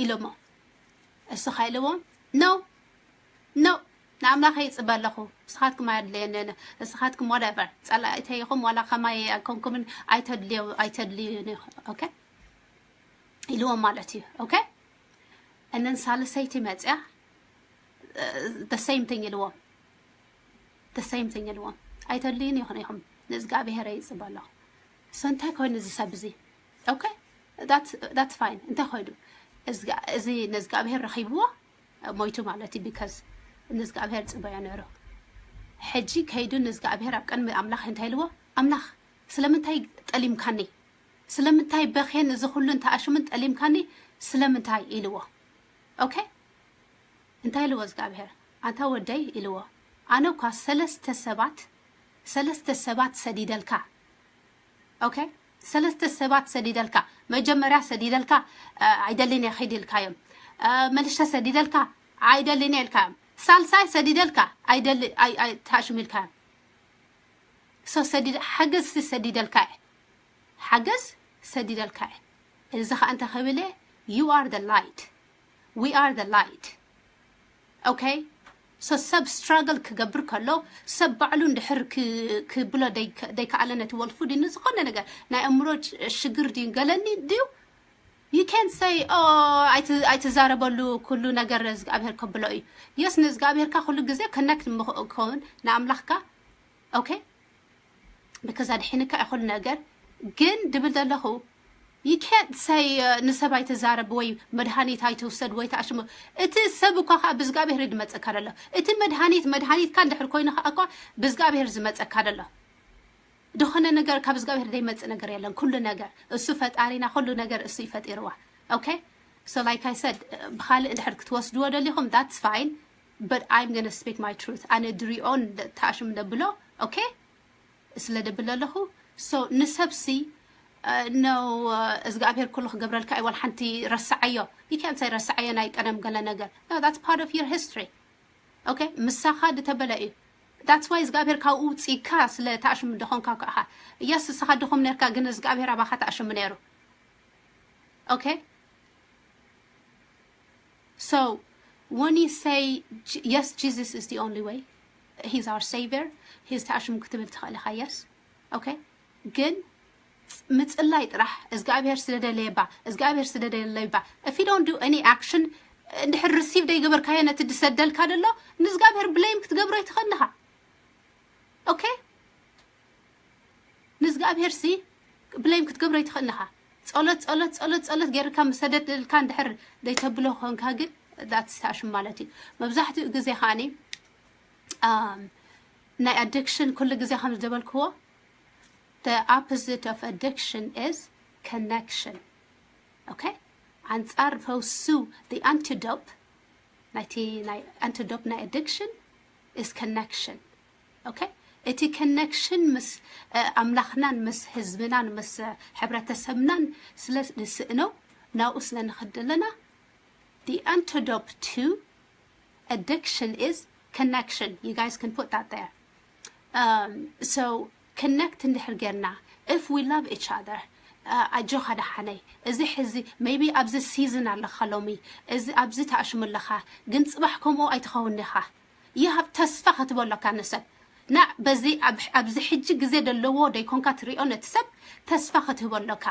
ኢሎሞ። እስኻ ኢልዎም፣ ኖ ኖ ንኣምላኸ ይፅበ ኣለኹ፣ ንስኻትኩም ኣየድለየንን፣ ንስኻትኩም whatever ፀላእተይ ኢኹም ዋላ ከማይ ኣይኮንኩምን ኣይተድልዩ ኣይተድልዩን ኢኹም። ኦኬ ኢልዎም ማለት እዩ። ኦኬ እነን ሳልሰይቲ መፅያ the same thing ኢልዎም፣ the same thing ኢልዎም። ኣይተድልዩን ኢኹም ኢኹም ንእዝጋብሔር ይፅበ ኣለኹ። So እንታይ ኮይኑ እዚ ሰብ እዚ? ኦኬ that's fine። እንታይ ኮይኑ እዚ ንእዝጋብሔር ረኺብዎ ሞይቱ ማለት እዩ። Because ንእዝጋብሔር ፅበዮ ነይሩ። ሕጂ ከይዱ ንእዝጋብሔር ኣብ ቅድሚ ኣምላኽ እንታይ ኢልዎ? ኣምላኽ ስለምንታይ ጠሊምካኒ? ስለምንታይ በኼን እዚ ኩሉ እንተኣሽሙን ጠሊምካኒ ስለምንታይ ኢልዎ። ኦኬ እንታይ ኢልዎ እግዚኣብሔር? ኣንታ ወደይ ኢልዎ፣ ኣነ እኳ ሰለስተ ሰባት ሰለስተ ሰባት ሰዲደልካ። ኦኬ ሰለስተ ሰባት ሰዲደልካ። መጀመርያ ሰዲደልካ ኣይደልን እየ ኺድ ኢልካዮም። መልሸ ሰዲደልካ ኣይደልን እየ ኢልካዮም። ሳልሳይ ሰዲደልካ ኣይደል ታሽሙ ኢልካዮም። So ሰዲደ ሓገዝ ሰዲደልካ እየ ሓገዝ ሰዲደልካ እየ። እዚ ኸዓ እንታይ ክብል እየ? You are the light, we are the light። ኦኬ so ሰብ struggle ክገብር ከሎ ሰብ ባዕሉ እንድሕር ክብሎ ደይከኣለ ነቲ ወልፉ ድዩ ዝኾነ ነገር ናይ ኣእምሮ ሽግር ድዩ ገለኒ ድዩ you can't say ኣይትዛረበሉ ኩሉ ነገር እግዚኣብሔር ከብሎ እዩ። የስ ንእግዚኣብሔርካ ኩሉ ግዜ connect ምኸውን ንኣምላኽካ ኦኬ because ኣድሒንካ እዩ ኩሉ ነገር። ግን ድብል ዘለኹ you can't say ንሰብ ኣይትዛረብ ወይ መድሃኒት ኣይትውሰድ ወይ ተኣሽሙ። እቲ ሰብ እኳ ከዓ ብእግዚኣብሔር ድመፀካ ደሎ እቲ መድሃኒት መድሃኒትካ እንድሕር ኮይኑ ከዓ እኳ ብእግዚኣብሔር ዝመፀካ ደሎ። ዝኾነ ነገር ካብ እግዚኣብሔር ዘይመፅእ ነገር የለን። ኩሉ ነገር እሱ ፈጣሪና ኩሉ ነገር እሱ ይፈጢርዋ። ኦኬ so like I said ብካልእ እንድሕር ክትወስድዎ ደሊኹም that's fine but I'm gonna speak my truth። ኣነ ድሪኦን ተኣሽም ደብሎ ኦኬ ስለ ደብል ኣለኹ። So ንሰብሲ ነው እግዚኣብሔር ኩሉ ክገብረልካ እዩ። ዋላ ሓንቲ ረስዓዮ you can't say ረስዓዮ ናይ ቀደም ገለ ነገር no that's part of your history። ኦኬ ምሳኻ ድተበለ እዩ that's why እግዚኣብሔር ካብኡ ውፅኢካ ስለ ተኣሽሙ ድኾንካ ከኣኻ። Yes እስኻ ድኹም ነርካ ግን እግዚኣብሔር ኣባኻ ተኣሽሙ ነይሩ። ኦኬ So when you say yes Jesus is the only way, he's our savior, he's ተኣሽሙ ክትብል ትኽእል ኢኻ። Yes okay ግን ምፅላይ ጥራሕ እግዚኣብሔር ስደደለየባ እግዚኣብሔር ስደደለይባ if you don't do any action እንድሕር receive ደይገበርካዮ ነቲ ድሰደልካ ደሎ ንእግዚኣብሔር blame ክትገብሮ ይትኽእል ኢኻ። ኦኬ ንእግዚኣብሔር ሲ blame ክትገብሮ ይትኽእል ኢኻ። ጸሎት ጸሎት ጸሎት ጸሎት ጌርካ ምሰደድልካ እንድሕር ዘይተብሎ ኮንካ ግን that's ተኣሽም ማለት እዩ። መብዛሕትኡ ግዜ ከዓኒ ናይ addiction ኩሉ ግዜ ከም ዝደበልክዎ the opposite of addiction is connection። ኦኬ ኣንጻር ፈውሱ the antidote ናይቲ ናይ antidote ናይ addiction is connection። ኦኬ እቲ connection ምስ ኣምላኽናን ምስ ህዝብናን ምስ ሕብረተሰብናን ስለ ንስእኖ ናብኡ ስለ ንኸድ ኣለና the antidote to addiction is connection. You guys can put that there. So connect እንድሕር ጌርና, if we love each other, ኣጆኻ ደሓነይ፣ እዚ ሕዚ maybe ኣብዚ season ኣለኻ፣ ሎሚ እዚ ኣብዚ ተኣሽሙ ኣለኻ፣ ግን ፅባሕ ከምኡ ኣይትኸውን ኢኻ። ይሃብ ተስፋ ክትህቦ ኣለካ ንሰብ። ና በዚ ኣብ- ኣብዚ ሕጂ ግዜ ዘለዎ ደይኮንካ ትሪኦ፣ ነቲ ሰብ ተስፋ ክትህቦ ኣለካ።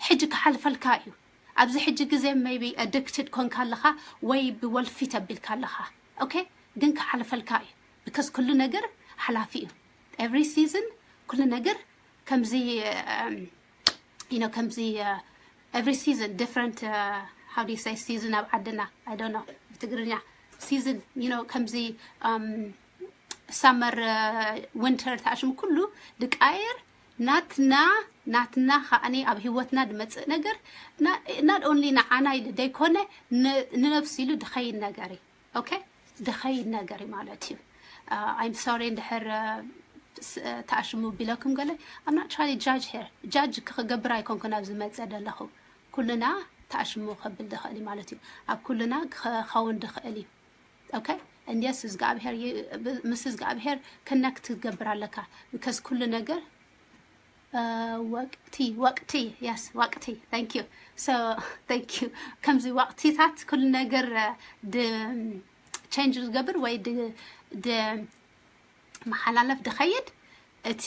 ሕጂ ክሓልፈልካ እዩ። ኣብዚ ሕጂ ግዜ maybe addicted ኮንካ ኣለኻ ወይ ብወልፊ ተቢልካ ኣለኻ። Okay? ግን ክሓልፈልካ እዩ። Because ኩሉ ነገር ሓላፊ እዩ። Every season ኩሉ ነገር ከምዚ um, you know ከምዚ uh, every season different uh, how do you say season ኣብ ዓድና? I don't know ብትግርኛ season you know ከምዚ um, summer winter ተኣሽሙ ኩሉ ድቃየር ናትና ናትና ከዓኒ ኣብ ህይወትና ድመፅእ ነገር not only ንዓና ኢሉ ደይኮነ ንነብሲ ኢሉ ድኸይድ ነገር እዩ። Okay? ድኸይድ ነገር እዩ ማለት እዩ። I'm sorry እንድሕር ተኣሽሙ ቢለኩም ገለ I'm not trying to judge here. Judge ክገብር ኣይኮንኩን ኣብዚ መፀ ዘለኹ። ኩልና ተኣሽሙ ከብል ድኽእል እዩ ማለት እዩ። ኣብ ኩልና ክኸውን ድኽእል እዩ። Okay? And yes እግዚኣብሔር ምስ እግዚኣብሔር connect ክትገብር ኣለካ። Because ኩሉ ነገር ወቅቲ ወቅቲ yes ወቅቲ thank you so thank you ከምዚ ወቅቲታት ኩሉ ነገር change ዝገብር ወይ መሓላለፍ ድኸይድ እቲ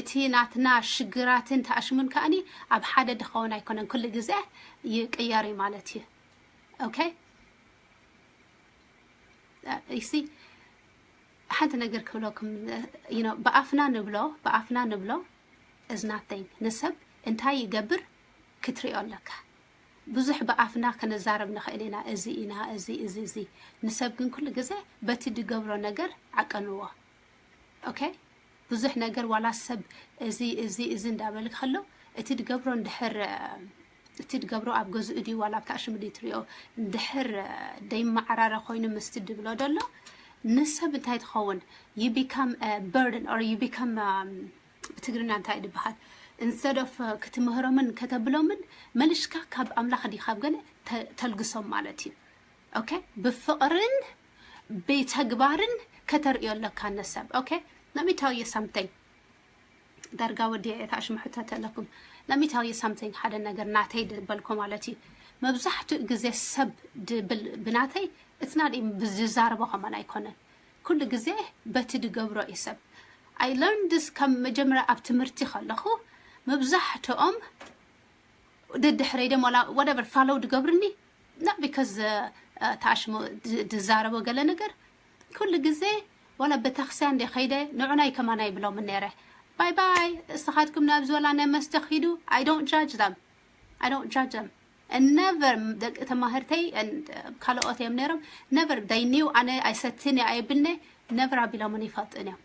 እቲ ናትና ሽግራትን ተኣሽሙን ከኣኒ ኣብ ሓደ ድኸውን ኣይኮነን ኩሉ ግዜ ይቅየር እዩ ማለት እዩ። Okay? You see ሓንቲ ነገር ክብለኩም you know ብኣፍና ንብሎ ብኣፍና ንብሎ is nothing ንሰብ እንታይ ይገብር ክትሪኦ ኣለካ። ብዙሕ ብኣፍና ከነዛረብ ንኽእል ኢና፣ እዚ ኢና እዚ እዚ እዚ ንሰብ ግን ኩሉ ግዜ በቲ ድገብሮ ነገር ዓቀንዎ። Okay? ብዙሕ ነገር ዋላ ሰብ እዚ እዚ እዚ እንዳበል ከሎ እቲ ድገብሮ እንድሕር እቲ ድገብሮ ኣብ ገዝኡ ድዩ ዋላ ኣብታ ሽሙ ድዩ ትሪኦ እንድሕር ደይመዓራረ ኮይኑ ምስቲ ድብሎ ደሎ ንሰብ እንታይ ትኸውን you become burden or you become ብትግርኛ እንታይ ድበሃል instead of ክትምህሮምን ከተብሎምን መልሽካ ካብ ኣምላኽ ድዩ ካብ ገለ ተልግሶም ማለት እዩ። Okay? ብፍቕርን ብተግባርን ከተርእዮ ኣለካ ነሰብ። Okay? Let me tell you something. ዳርጋ ወዲያ እየ ተኣሽሙ ሕቶ ተለኩም። Let me tell you something. ሓደ ነገር ናተይ ድበልኩ ማለት እዩ። መብዛሕትኡ ግዜ ሰብ ድብል ብናተይ it's not even ብዝዛረቦ ከማን ኣይኮነን። ኩሉ ግዜ በቲ ድገብሮ እዩ ሰብ። I learned this ከም መጀመርያ ኣብ ትምህርቲ ከለኹ መብዛሕትኦም ደድሕረይ ደም ዋላ whatever follow ድገብርኒ not because ተኣሽሙ ድዛረቦ ገለ ነገር ኩሉ ግዜ ዋላ ቤተክርስትያን እንደ ከይደ ንዑናይ ከማና ይብሎም ነረ bye bye እስኻትኩም ናብ ዝበላ ናይ መስተ ኪዱ I don't judge them. I don't judge them. And never ደቂ ተማህርተይ ካልኦት እዮም ነሮም never they knew ኣነ ኣይሰትን እየ ኣይብልነ never ኣቢሎምን ይፈልጥን እዮም።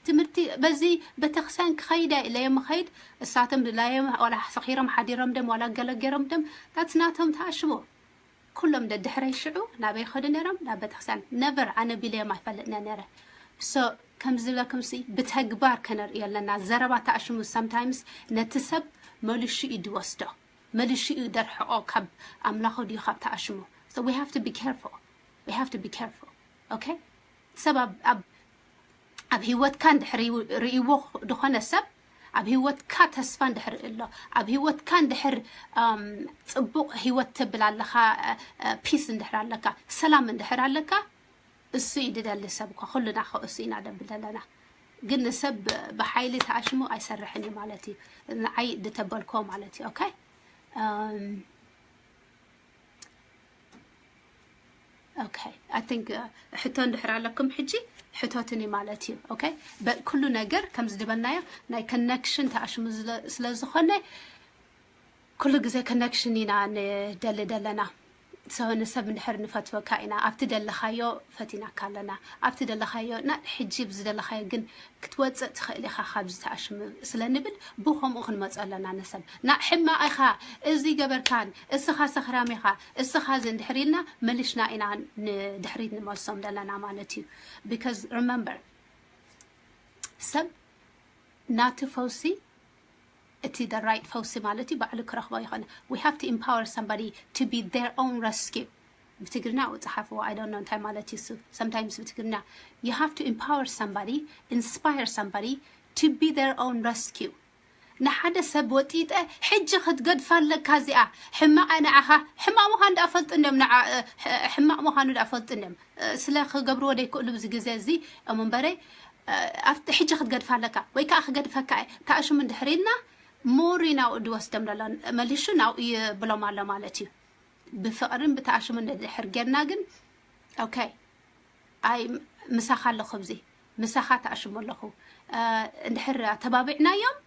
ትምህርቲ በዚ ቤተክርስትያን ክኸይድ ኢለ እዮም ኸይድ እሳቶም ድላዮም ዋላ ሰኺሮም ሓዲሮም ደም ዋላ ገለገሮም ደም that's ናቶም ተኣሽሙ ኩሎም ደድሕረይ ሽዑ ናበይ ኸዱ ነሮም ናብ ቤተክርስትያን never ኣነ ቢለዮም ኣይፈልጥነ ነረ so ከም ዝብለኩም ሲ ብተግባር ከነርእዮ ኣለና። ዘረባ ተኣሽሙ sometimes ነቲ ሰብ መሊሹ እዩ ድወስዶ መሊሹ እዩ ደርሕቆ ካብ ኣምላኹ ድዩ ካብ ተኣሽሙ so we have to be careful. We have to be careful. Okay? ሰብ ኣብ ኣብ ኣብ ህይወትካ እንድሕር ርእይዎ ዝኾነ ሰብ ኣብ ህይወትካ ተስፋ እንድሕር ኣሎ ኣብ ህይወትካ እንድሕር ፅቡቕ ህይወት ትብል ኣለኻ peace እንድሕር ኣለካ ሰላም እንድሕር ኣለካ እሱ እዩ ድደሊ ሰብ እኳ ኩልና ከ እሱ ኢና ደብል ዘለና ግን ንሰብ ብሓይሊ ተኣሽሙ ኣይሰርሕን እዩ ማለት እዩ ንዓይ ድተበልኮ ማለት እዩ okay okay I think ሕቶ እንድሕር ኣለኩም ሕጂ ሕቶትኒ ማለት እዩ okay ኩሉ ነገር ከም ዝድበልናዮ ናይ connection ተኣሽሙ ስለ ዝኾነ ኩሉ ግዜ connection ኢና ንደሊ ደለና ንሰብ እንድሕር ንፈትወካ ኢና ኣብቲ ደለኻዮ ፈቲናካ ኣለና ኣብቲ ደለኻዮ ና ሕጂ ብዝደለኻዮ ግን ክትወፅእ ትኽእል ኢኻ ካብዚ ተኣሽሙ ስለ ንብል ብኸምኡ ክንመፁ ኣለና ንሰብ ና ሕማቕ ኢኻ እዚ ገበርካን እስኻ ሰኽራም ኢኻ እስኻ እዚ እንድሕር ኢልና መሊሽና ኢና ንድሕሪት ንመልሶም ዘለና ማለት እዩ because remember ሰብ ናቱ ፈውሲ እቲ the right ፈውሲ ማለት እዩ ባዕሉ ክረኽቦ ይኾነ we have to empower somebody to be their own rescue ብትግርኛ ው ፀሓፍዎ I don't know እንታይ ማለት እዩ እሱ sometimes ብትግርኛ you have to empower somebody inspire somebody to be their own rescue። ንሓደ ሰብ ወጢጠ ሕጂ ክትገድፋ ኣለካ እዚኣ ሕማቕ ንዓኻ ሕማቕ ምዃኑ ደኣ ፈልጡ እንዲዮም። ንዓ- ሕ- ሕማቕ ምዃኑ ደኣ ፈልጡ እንዲዮም። ስለ ክገብርዎ ደይክእሉ ብዚ ግዜ እዚ እዮም እምበረይ ኣብቲ ሕጂ ክትገድፋ ኣለካ ወይ ከዓ ክገድፈካ እየ ተኣሽሙ እንድሕር ኢልና ሞሪ ናብኡ ድወስደም ደሎ መሊሹ ናብኡ ይብሎም ኣሎ ማለት እዩ። ብፍቕርን ብተኣሽሙ እንድሕር ጌርና ግን okay ኣይ ምሳኻ ኣለኹ ኣብዚ ምሳኻ ተኣሽሙ ኣለኹ እንድሕር ኣተባቢዕናዮም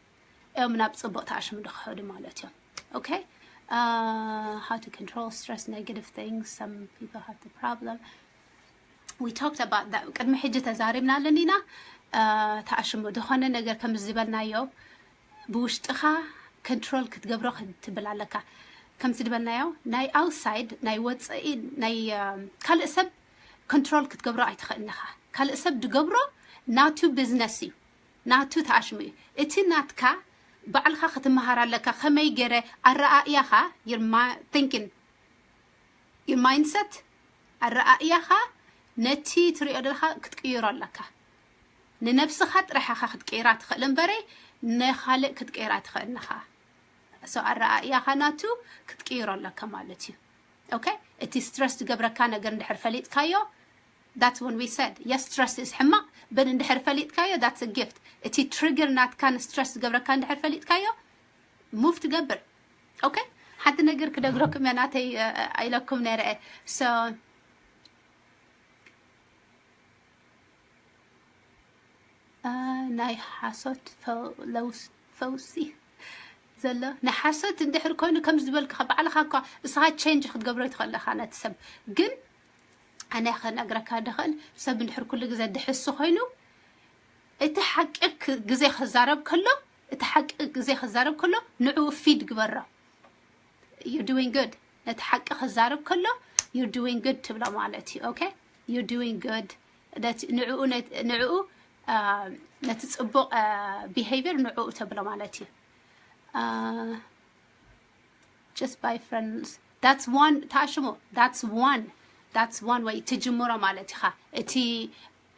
እዮም ናብ ፅቡቕ ተኣሽሙ ድክኸዱ ማለት እዮም። Okay how to control stress negative things some people have the problem we talked about that ቅድሚ ሕጂ ተዛሪብና ኣለኒና። ተኣሽሙ ዝኾነ ነገር ከም ዝበልናዮ ብውሽጥኻ control ክትገብሮ ክትብል ኣለካ። ከምዚ ዝበልናዮ ናይ outside ናይ ወፀኢ ናይ ካልእ ሰብ control ክትገብሮ ኣይትኽእልንኻ። ካልእ ሰብ ድገብሮ ናቱ business እዩ፣ ናቱ ተኣሽሙ እዩ። እቲ ናትካ ባዕልኻ ክትመሃር ኣለካ። ከመይ ገይረ ኣረኣእያኻ thinking your mindset ኣረኣእያኻ ነቲ ትሪኦ ዘለኻ ክትቅይሮ ኣለካ። ንነብስኻ ጥራሕ ኢኻ ክትቅይራ ትኽእል እምበረይ ንኻልእ ክትቅይራ ትኽእልንኻ። So ኣረኣእያኻ ናቱ ክትቅይሮ ኣለካ ማለት እዩ። Okay እቲ stress ዝገብረካ ነገር እንድሕር ፈሊጥካዮ that's when we said yes stress is ሕማቕ but እንድሕር ፈሊጥካዮ that's a gift። እቲ trigger ናትካ ን stress ዝገብረካ እንድሕር ፈሊጥካዮ move ትገብር። Okay ሓንቲ ነገር ክደግረኩም እያ ናተይ ኣይለኩም ነይረ so ናይ ሓሶት ፈውሲ ዘሎ ናይ ሓሶት እንድሕር ኮይኑ ከም ዝበልካ ባዕልኻ እኳ እስኻ change ክትገብሮ ትኽእል ኣለኻ ነቲ ሰብ ግን ኣነ ክነግረካ ድኽእል ሰብ እንድሕር ኩሉ ግዜ ድሕሱ ኮይኑ እቲ ሓቂ ግዜ ክዛረብ ከሎ እቲ ሓቂ ግዜ ክዛረብ ከሎ ንዕኡ feed ግበሮ you're doing good ነቲ ሓቂ ክዛረብ ከሎ you're doing good ትብሎ ማለት እዩ። Okay you're doing good ንዕኡ ንዕኡ ነቲ ፅቡቕ behavior ንዕኡ ተብሎ ማለት እዩ። Just by friends that's one ተኣሽሙ that's one that's one way ትጅምሮ ማለት ኢኻ። እቲ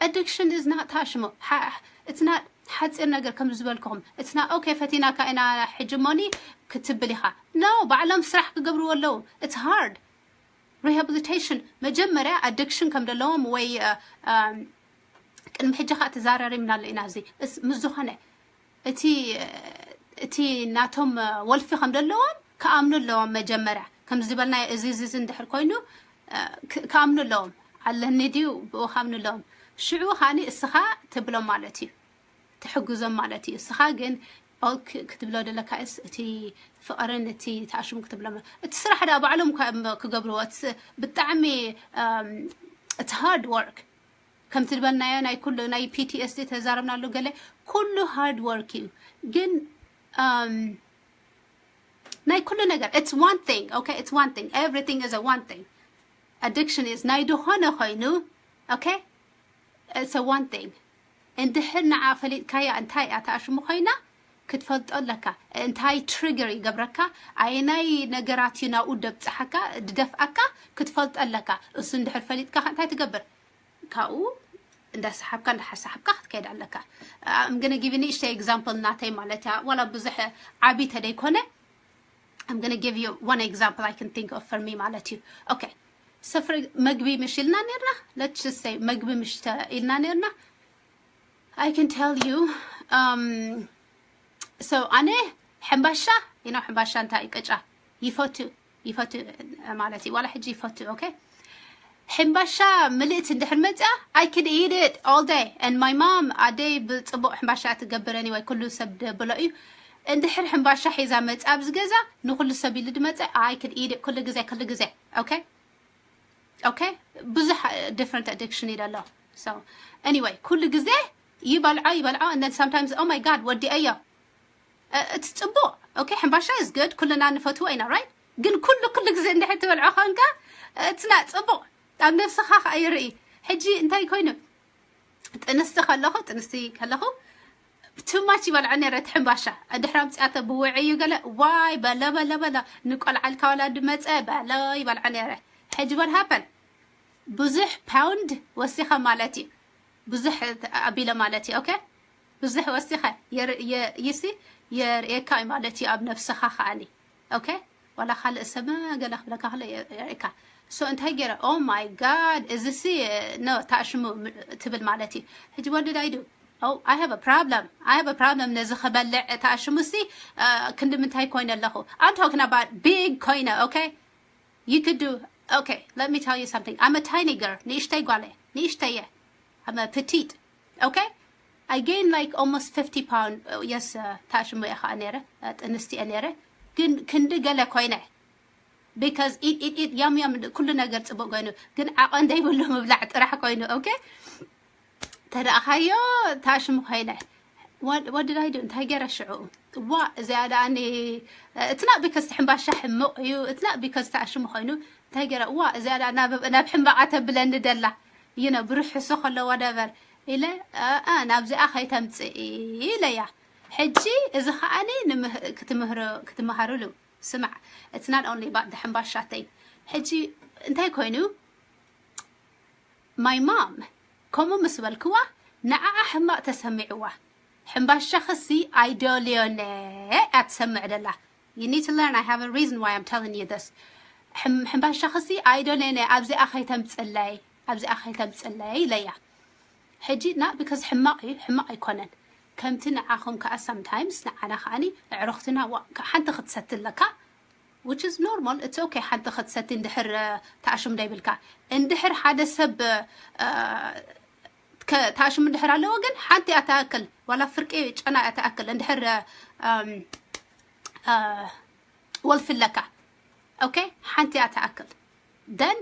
addiction is not ተኣሽሙ it's not ሓፂር ነገር ከም ዝበልኩኹም it's not okay ፈቲናካ ኢና ሕጂ ሞኒ ክትብል ኢኻ። No ባዕሎም ስራሕ ክገብርዎ ኣለዎም። It's hard rehabilitation መጀመርያ addiction ከም ዘለዎም ወይ ቅድሚ ሕጂ ከዓ ተዛራሪብና ኣሎ ኢና እዚ ምስ ዝኾነ እቲ እቲ ናቶም ወልፊ ከም ዘለዎም ክኣምኑ ኣለዎም መጀመርያ ከም ዝበልናዮ እዚ እዚ እንድሕር ኮይኑ ክኣምኑ ኣለዎም ኣለኒ ድዩ ብኡ ክኣምኑ ኣለዎም ሽዑ ከዓኒ እስኻ ትብሎም ማለት እዩ ትሕግዞም ማለት እዩ እስኻ ግን ክትብሎ ደለካ ስ እቲ ፍቕርን እቲ ተኣሽሙ ክትብሎም እቲ ስራሕ ዳ ባዕሎም ክገብርዎ ብጣዕሚ እቲ hard work ከምቲ ዝበልናዮ ናይ ኩሉ ናይ PTSD ተዛረብናሉ ገለ ኩሉ hard work እዩ ግን ናይ ኩሉ ነገር it's one thing okay it's one thing everything is a one thing addiction is ናይ ድኾነ ኮይኑ okay it's a one thing እንድሕር ንዓ ፈሊጥካያ እንታይ እያ ተኣሽሙ ኮይና ክትፈልጦ ኣለካ እንታይ trigger ይገብረካ ኣየናይ ነገራት እዩ ናብኡ ደብፅሓካ ድደፍኣካ ክትፈልጦ ኣለካ እሱ እንድሕር ፈሊጥካ እንታይ ትገብር ካብኡ እንዳሰሓብካ እንዳሓሳሓብካ ክትከይድ ኣለካ I'm gonna give you ንእሽተይ example ናተይ ማለት እያ ዋላ ብዙሕ ዓቢ ተደይኮነ I'm gonna give you one example I can think of for me ማለት እዩ okay so for መግቢ ምሽ ኢልና ነርና let's just say መግቢ ምሽ ኢልና ነርና I can tell you um so ኣነ ሕምባሻ you know ሕምባሻ እንታይ ቅጫ ይፈቱ ይፈቱ ማለት እዩ ዋላ ሕጂ ይፈቱ okay ሕምባሻ ምልእቲ እንድሕር መፅያ I could eat it all day and my mom ኣደይ ብፅቡቕ ሕምባሻ ትገብረኒ ወይ ኩሉ ሰብ ደብሎ እዩ እንድሕር ሕምባሻ ሒዛ መፅያ ኣብዚ ገዛ ንኩሉ ሰብ ኢሉ ድመፀ I could eat it ኩሉ ግዜ ኩሉ ግዜ okay okay ብዙሕ different addiction እዩ ደሎ so anyway ኩሉ ግዜ ይበልዖ ይበልዖ and then sometimes oh my god ወዲአዮ እቲ ፅቡቅ okay ሕምባሻ is good ኩልና ንፈትዎ ኢና right ግን ኩሉ ኩሉ ግዜ እንድሕር ትበልዖ ኮንካ እቲ ና ፅቡቅ ኣብ ነብስኻ ከዓ ይርኢ ሕጂ እንታይ ኮይኑ ጥንስቲ ከለኹ ጥንስቲ ከለኹ too much ይበልዖ ነረ እቲ ሕምባሻ ድሕሪ ኣምፅኣቶ ብውዒ እዩ ገለ ዋይ በለ በለ በለ ንቆልዓ ኢልካ ዋላ ድመፀ በለ ይበልዖ ነረ ሕጂ what happened ብዙሕ pound ወሲኸ ማለት እዩ ብዙሕ ኣቢለ ማለት እዩ okay ብዙሕ ወሲኸ ይሲ የርእየካ እዩ ማለት እዩ ኣብ ነብስኻ ከኣኒ። ኦኬ፣ ዋላ ካልእ ሰብ ገለ ክብለካ ከሎ የርእካ። So እንታይ ገይረ? Oh my God፣ እዚ ሲ ኖ ታሽሙ ትብል ማለት እዩ። ሕጂ what did I do? Oh, I have a problem, I have a problem። ነዚ ክበልዕ ታሽሙ ሲ ክንዲ ምንታይ ኮይነ ኣለኹ? I'm talking about big ኮይነ። Okay, you could do, okay, let me tell you something. I'm a tiny girl, ንእሽተይ ጓለ፣ ንእሽተየ። I'm a petite. Okay, I gained like almost fifty pound. Yes, ታሽሙ እየ ከዓ ነይረ፣ ጥንስቲ እየ ነይረ፣ ግን ክንዲ ገለ ኮይነ። Because ኢድ ኢድ ኢድ ያም ያም ኩሉ ነገር ጽቡቅ ኮይኑ፣ ግን ዓቐን ዘይብሉ ምብላዕ ጥራሕ ኮይኑ። Okay፣ ተረኣኻዮ? ታሽሙ ኮይነ። What did I do? እንታይ ገይረ ሽዑ? ዋ፣ እዚኣ ደኣ ኒ it's not because ሕምባሻ ሕሙቕ እዩ፣ it's not because ታሽሙ ኮይኑ። እንታይ ገይረ? ዋ፣ እዚኣ ደኣ ናብ ናብ ሕምባቓ ተብለኒ ደላ፣ you know፣ ብርሕሱ ከሎ whatever ኢለ፣ ኣ ናብዚኣ ከይተምጽእ ኢለያ። ሕጂ እዚ ከኣኒ ክትምህርሉ ስማዕ፣ it's not only about the ሕምባሻ thing። ሕጂ እንታይ ኮይኑ? My mom ከምኡ ምስ በልክዋ፣ ንዓኣ ሕማቕ ተሰሚዕዋ። ሕምባሻ ክሲ ኣይደልዮነ እያ ትሰምዕ ደላ። You need to learn, I have a reason why I'm telling you this. ሕምባሻ ክሲ ኣይደልዮነ፣ ኣብዚኣ ከይተምጽለይ፣ ኣብዚኣ ከይተምጽለይ ኢለያ። ሕጂ not because ሕማቕ እዩ፣ ሕማቕ ኣይኮነን። ከምቲ ንዓኹም ከኣ sometimes ንዓና ከኣኒ ኣዕሩኽትና ሓንቲ ክትሰቲ ኣለካ፣ which is normal, it's okay። ሓንቲ ክትሰቲ እንድሕር ታሽሙ ዘይብልካ፣ እንድሕር ሓደ ሰብ ታሽሙ እንድሕር ኣለዎ ግን ሓንቲ እያ ትኣክል፣ ዋላ ፍርቂ ጨና እያ ትኣክል። እንድሕር ወልፊ ኣለካ፣ okay፣ ሓንቲ እያ ትኣክል። Then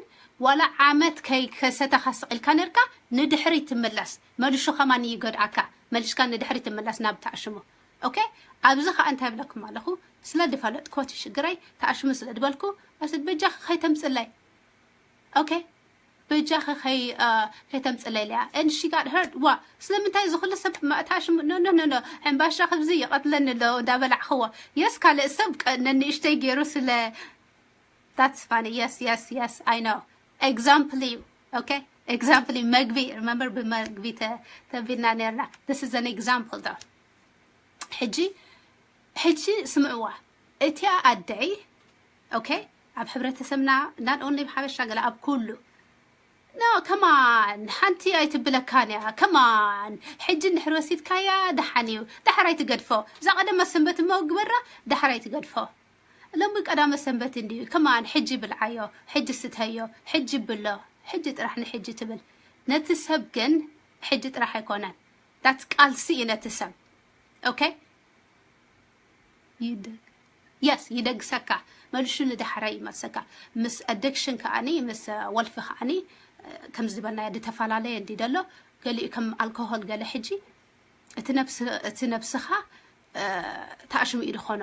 ዋላ ዓመት ከይከሰተኻ ስቕ ኢልካ ነርካ፣ ንድሕሪት ትምለስ፣ መልሹ ከማን ይጎድኣካ፣ መልሽካ ንድሕሪት ትምለስ ናብ ታሽሙ። Okay፣ ኣብዚ ከዓ እንታይ ብለኩም ኣለኹ? ስለ ድፈለጥኩ እቲ ሽግረይ ታሽሙ ስለ ድበልኩ፣ ኣስድ በጃኺ ከይተምጽለይ። Okay፣ በጃኺ ከይ ከይተምጽለይ ኢለያ። And she got hurt። ዋ፣ ስለምንታይ እዚ ኩሉ ሰብ ታሽሙ? No, no, no, no። ሕምባሻ ክብዚ ይቐትለኒ ኣሎ እንዳበላዕኽዎ። Yes፣ ካልእ ሰብ ነንእሽተይ ገይሩ ስለ That's funny. Yes, yes, yes, I know. Example እዩ። Okay? Example እዩ። መግቢ፣ remember፣ ብመግቢ ተቢልና ነርና። This is an example though. ሕጂ ሕጂ ስምዕዋ፣ እቲኣ ኣደይ፣ okay፣ ኣብ ሕብረተሰብና not only ብሓበሻ ገለ ኣብ ኩሉ no, come on፣ ሓንቲ ኣይትብለካን እያ። Come on፣ ሕጂ እንድሕር ወሲድካያ ደሓን እዩ፣ ዳሕራይ ትገድፎ። እዛ ቀደመ ሰንበት እሞ ግበራ፣ ዳሕራይ ትገድፎ። ሎሚ ቀዳመ ሰንበት እንድዩ፣ come on፣ ሕጂ ብልዓዮ፣ ሕጂ ስተዮ፣ ሕጂ ብሎ፣ ሕጂ ጥራሕ ንሕጂ ትብል። ነቲ ሰብ ግን ሕጂ ጥራሕ ኣይኮነን፣ that's ቃልሲ እዩ ነቲ ሰብ። Okay? ይደግ yes፣ ይደግሰካ፣ መልሹ ንዳሕራይ ይመልሰካ። ምስ addiction ከኣኒ፣ ምስ ወልፊ ከኣኒ ከም ዝበልናዮ ዝተፈላለየ እንዲ ደሎ፣ ገሊኡ ከም ኣልኮሆል ገለ። ሕጂ እቲ ነብስኻ ታሽሙ እዩ ዝኾኖ።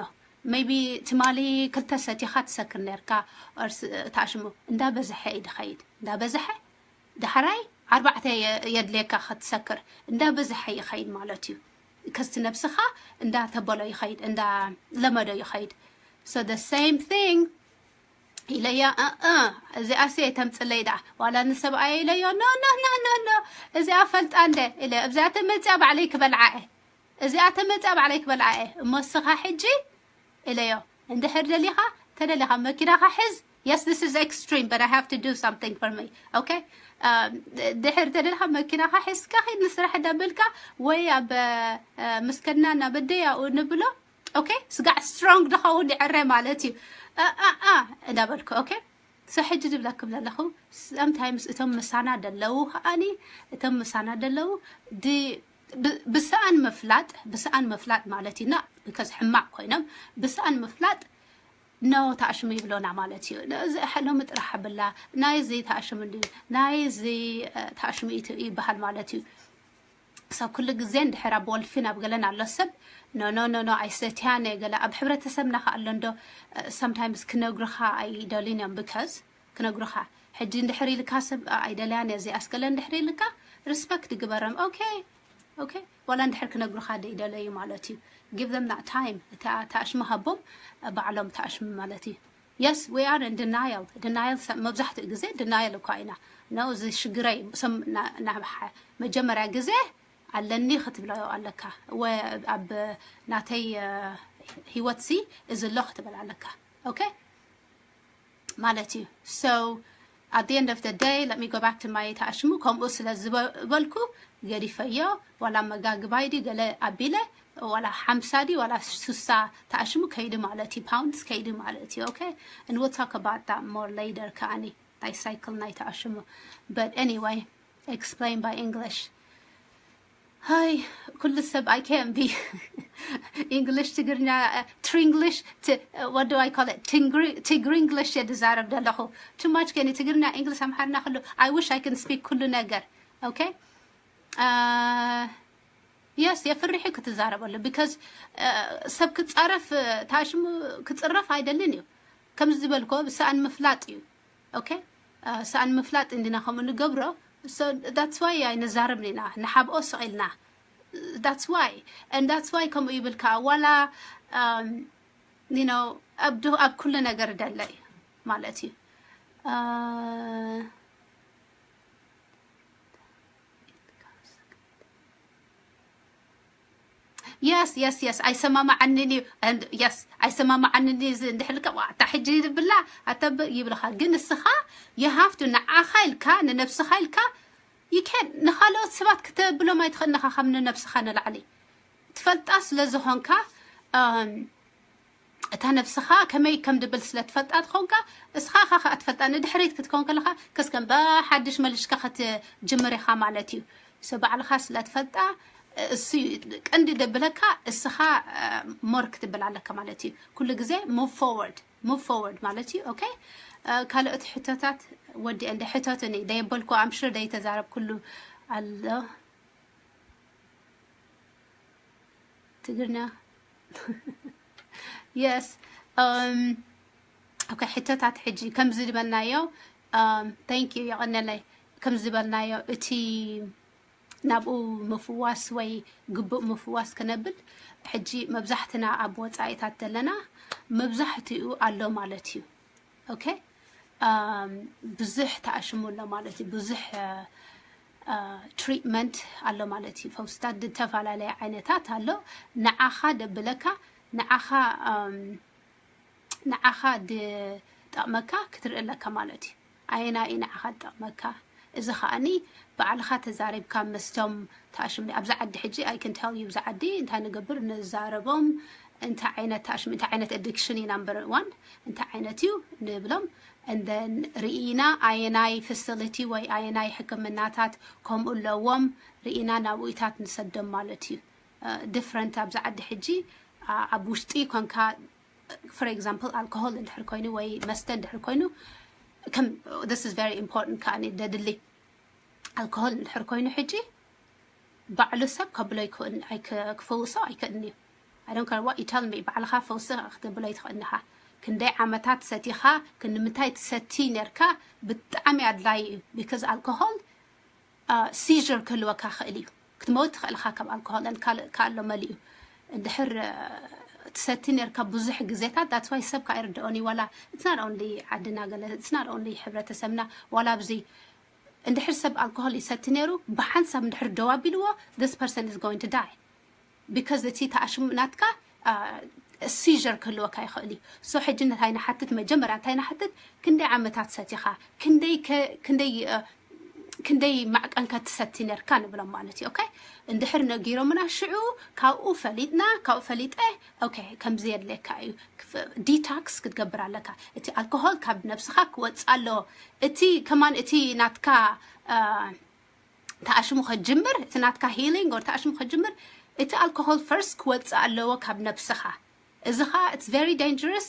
Maybe ትማሊ ክልተ ሰቲኻ ትሰክር ነርካ፣ ታሽሙ እንዳበዝሐ እዩ ድኸይድ፣ እንዳበዝሐ ዳሕራይ ኣርባዕተ የድልየካ ክትሰክር፣ እንዳበዝሐ ይኸይድ ማለት እዩ። ከስቲ ነብስኻ እንዳተበሎ ይኸይድ፣ እንዳለመዶ ይኸይድ። So the same thing ኢለያ። እዚኣሲ ኣይተምፅለይ ደኣ፣ ዋላ ንሰብኣየ ኢለዮ። No, no, no, no, no፣ እዚኣ ፈልጣ እንደ ኢለ፣ እዚኣ ተመፅያ ባዕለይ ክበልዓ እየ፣ እዚኣ ተመፅያ ባዕለይ ክበልዓ እየ። እሞ እስኻ ሕጂ ኢለዮ። እንድሕር ደሊኻ፣ ተደሊኻ መኪናኻ ሕዝ። Yes, this is extreme, but I have to do something for me. Okay? ድሕር ተደሊኻ መኪናኻ ሕዝካ ኺድ ንስራሕ እንዳበልካ ወይ ኣብ ምስከድና እናበደያኡ ንብሎ። Okay? ስጋዕ strong ድኸውን ይዕረ ማለት እዩ። እንዳበልኩ። Okay? So ሕጂ ዝብለኩም ዘለኹ፣ sometimes እቶም ምሳና ደለዉ ከኣኒ፣ እቶም ምሳና ደለዉ ብሰኣን ምፍላጥ፣ ብሰኣን ምፍላጥ ማለት እዩና፣ because ሕማቕ ኮይኖም ብሰኣን ምፍላጥ no ታሽሙ ይብሎና ማለት እዩ። እዚ ሎሚ ጥራሕ ብላ ናይ እዚ ታሽሙ እንዲ ናይ እዚ ታሽሙ ይበሃል ማለት እዩ። So ኩሉ ግዜ እንድሕር ኣብ ወልፊ ናብ ገለን ኣሎ ሰብ no, no, no, no፣ ኣይሰትያን እየ ገለ ኣብ ሕብረተሰብና ከ ኣሎ እንዶ sometimes ክነግሩኻ ኣይደልዩን እዮም። Because ክነግሩኻ ሕጂ እንድሕር ኢልካ ሰብ ኣይደልያን እየ እዚኣስ ገለ እንድሕር ኢልካ respect ግበሮም። Okay? Okay? ዋላ እንድሕር ክነግሩኻ ደይደለዩ ማለት እዩ። Give them that time። እታ ታሽሙ ሃቦም፣ ባዕሎም ታሽሙ ማለት እዩ። Yes, we are in denial. Denial መብዛሕትኡ ግዜ denial እኳ ኢና። No፣ እዚ ሽግረይ፣ መጀመርያ ግዜ ኣለኒ ክትብሎ ኣለካ። ወ-፣ ኣብ ናተይ፣ እ፣ ህይወት ሲ እዚ ኣሎ ክትብል ኣለካ። ኦኬ? ማለት እዩ። So, at the end of the day, let me go back to my ተኣሽሙ። ከምኡ ስለ ዝበልኩ ገዲፈዮ። ዋላ መጋግባይ ድዩ ገለ ኣቢለ፣ ዋላ ሓምሳ ድዩ ዋላ ሱሳ ተኣሽሙ ከይዱ ማለት እዩ። ፓውንድስ ከይዱ ማለት እዩ። ኦኬ? And we'll talk about that more later ከኣኒ። ናይ ሳይክል ናይ ተኣሽሙ። But anyway, explain by English. ሃይ፣ ኩሉ ሰብ I can't be English፣ ትግርኛ፣ ትሪንግሊሽ፣ ት-፣ what do I call it? ትግሪ-፣ ትግሪንግሊሽ እየ ዝዛረብ ዘለኹ። Too much ከኒ ትግርኛ፣ እንግሊሽ፣ ኣምሓርና ኩሉ። I wish I can speak ኩሉ ነገር። ኦኬ? አ፣ የስ፣ የፍርሕ እዩ ክትዛረበሉ። Because፣ አ፣ ሰብ ክጻረፍ፣ አ፣ ታሽሙ ክጽረፍ ኣይደልን እዩ። ከም ዝበልኮ፣ ብሰኣን ምፍላጥ እዩ። ኦኬ? አ፣ ሰኣን ምፍላጥ እንዲና ከምኡ ንገብሮ። So, that's why ኣይንዛረብን ኢና፣ ንሓብኦ ስቕ ኢልና። That's why. And that's why ከምኡ ይብል ከኣ፣ ዋላ፣ um, you know፣ ኣብ ድ-፣ ኣብ ኩሉ ነገር ደለ እዩ ማለት እዩ። አ፣ የስ፣ የስ፣ የስ፣ ኣይሰማማዓንን እዩ። And የስ፣ ኣይሰማማዓንን እዩ። እዚ እንድሕልካ፣ ዋ፣ ኣታ ሕጂ ይብላ፣ ኣታ ብ-፣ ይብልኻ። ግን እስኻ፣ you have to፣ ንዓኻ ኢልካ፣ ንነብስኻ ኢልካ፣ you can't፣ ንኻልኦት ሰባት ክተብሎም ኣይትኽእልንኻ፣ ካብ ንነብስኻ ንላዕሊ። ትፈልጣ ስለ ዝኾንካ፣ እም፣ እታ ነብስኻ ከመይ ከም ድብል ስለ ትፈልጣ ትኾንካ፣ እስኻ ኢኻ ከኣ ትፈልጣ። ንድሕሪት ክትኮን ከለኻ፣ ከስከም ብሓድሽ መሊስካ ክትጅምር ኢኻ ማለት እዩ። So ባዕልኻ ስለ ትፈልጣ፣ እሱ እዩ ቀንዲ ደብለካ፣ እስኻ፣ እ፣ ሞር ክትብል ኣለካ ማለት እዩ። ኩሉ ግዜ move forward፣ move forward ማለት እዩ። ኦኬ? እ፣ ካልኦት ሕቶታት ወዲ እንደ ሕቶትኒ ደየበልኩ፣ I'm sure ደይተዛረብ ኩሉ ኣሎ። ትግርኛ። የስ። እም፣ ኦኬ፣ ሕቶታት ሕጂ ከምዚ ዝበልናዮ፣ እም፣ thank you፣ የቐነለይ። ከምዚ ዝበልናዮ፣ እቲ ናብኡ ምፍዋስ ወይ ግቡእ ምፍዋስ ክነብል፣ ሕጂ መብዛሕትና ኣብ ወጻኢታት ዘለና፣ መብዛሕትኡ ኣሎ ማለት እዩ። ኦኬ? ኣም፣ ብዙሕ ተኣሽሙ ኣሎ ማለት እዩ። ብዙሕ፣ እ፣ እ፣ ትሪትመንት ኣሎ ማለት እዩ። ፈውስታት ዝተፈላለየ ዓይነታት ኣሎ። ንዓኻ ደብለካ፣ ንዓኻ፣ ኣም፣ ንዓኻ ድጠቕመካ ክትርኢ ኣለካ ማለት እዩ። ኣየና እዩ ንዓኻ ዝጠቕመካ? እዚ ከኣኒ ባዕልኻ ተዛሪብካ ምስቶም ተኣሽሙ። ኣብዚ ዓዲ ሕጂ፣ I can tell you፣ ኣብዚ ዓዲ እንታይ ንገብር፣ ንዛረቦም፣ እንታይ ዓይነት ተኣሽሙ፣ እንታይ ዓይነት ኣዲክሽን እዩ ናምበር ዋን፣ እንታይ ዓይነት እዩ ንብሎም። And then ርኢና ኣየናይ ፋሲሊቲ ወይ ኣየናይ ሕክምናታት ከምኡ ኣለዎም፣ ርኢና ናብኡታት ንሰዶም ማለት እዩ። እ፣ ዲፍረንት ኣብዚ ዓዲ ሕጂ፣ ኣ-፣ ኣብ ውሽጢ ኮንካ፣ for example፣ ኣልኮሆል እንድሕር ኮይኑ ወይ መስተ እንድሕር ኮይኑ፣ ከም፣ this is very important ከኣኒ ደድሊ። ኣልኮሆል እንድሕር ኮይኑ ሕጂ ባዕሉ ሰብ ከብሎ ኣይክእን-፣ ኣይክ-፣ ክፈውሶ ኣይክእልን እዩ። I don't care what you tell me፣ ባዕልኻ ፈውሲ ክትብሎ ኣይትኽእልን ኢኻ። ክንደይ ዓመታት ሰቲኻ፣ ክንምንታይ ትሰቲ ነርካ፣ ብጣዕሚ ኣድላዪ እዩ። Because ኣልኮሆል፣ አ፣ ሲዥር ክህልወካ ይኽእል እዩ። ክትመውት ትኽእል ኢኻ ካብ ኣልኮሆል፣ and ካልእ ከኣሎ መሊኡ። እንድሕር፣ አ፣ ትሰቲ ነርካ ብዙሕ ግዜታት፣ that's why ሰብ ከኣ ኣይርድኦን እዩ። ዋላ it's not only ዓድና ገለ፣ it's not only ሕብረተሰብና፣ ዋላ ኣብዚ እንድሕር ሰብ ኣልኮሆል ይሰቲ ነይሩ፣ ብሓንሳብ እንድሕር ደው ኣቢልዎ፣ this person is going to die። Because እቲ ተኣሽሙ ናትካ፣ አ፣ ሲዥር ክህልወካ ይኽእል እዩ። So ሕጂ እንታይ ንሓትት፣ መጀመርያ እንታይ ንሓትት፣ ክንደይ ዓመታት ሰቲኻ፣ ክንደይ ከ-፣ ክንደይ፣ አ፣ ክንደይ ማዕቀን ከ ትሰቲ ነርካ ንብሎም ማለት እዩ። ኦኬ? እንድሕር ነጊሮምና፣ ሽዑ ካብኡ ፈሊጥና፣ ካብኡ ፈሊጠ፣ ኦኬ፣ ከምዚ የድልየካ እዩ። ክፍ-፣ ዲቶክስ ክትገብር ኣለካ። እቲ ኣልኮሆል ካብ ነብስኻ ክወጽእ ኣለዎ። እቲ ከማን፣ እቲ ናትካ፣ አ፣ ተኣሽሙ ከጅምር፣ እቲ ናትካ ሂሊንግ ኦር ተኣሽሙ ከጅምር፣ እቲ ኣልኮሆል ፈርስት ክወጽእ ኣለዎ ካብ ነብስኻ። እዚ ኸኣ it's very dangerous።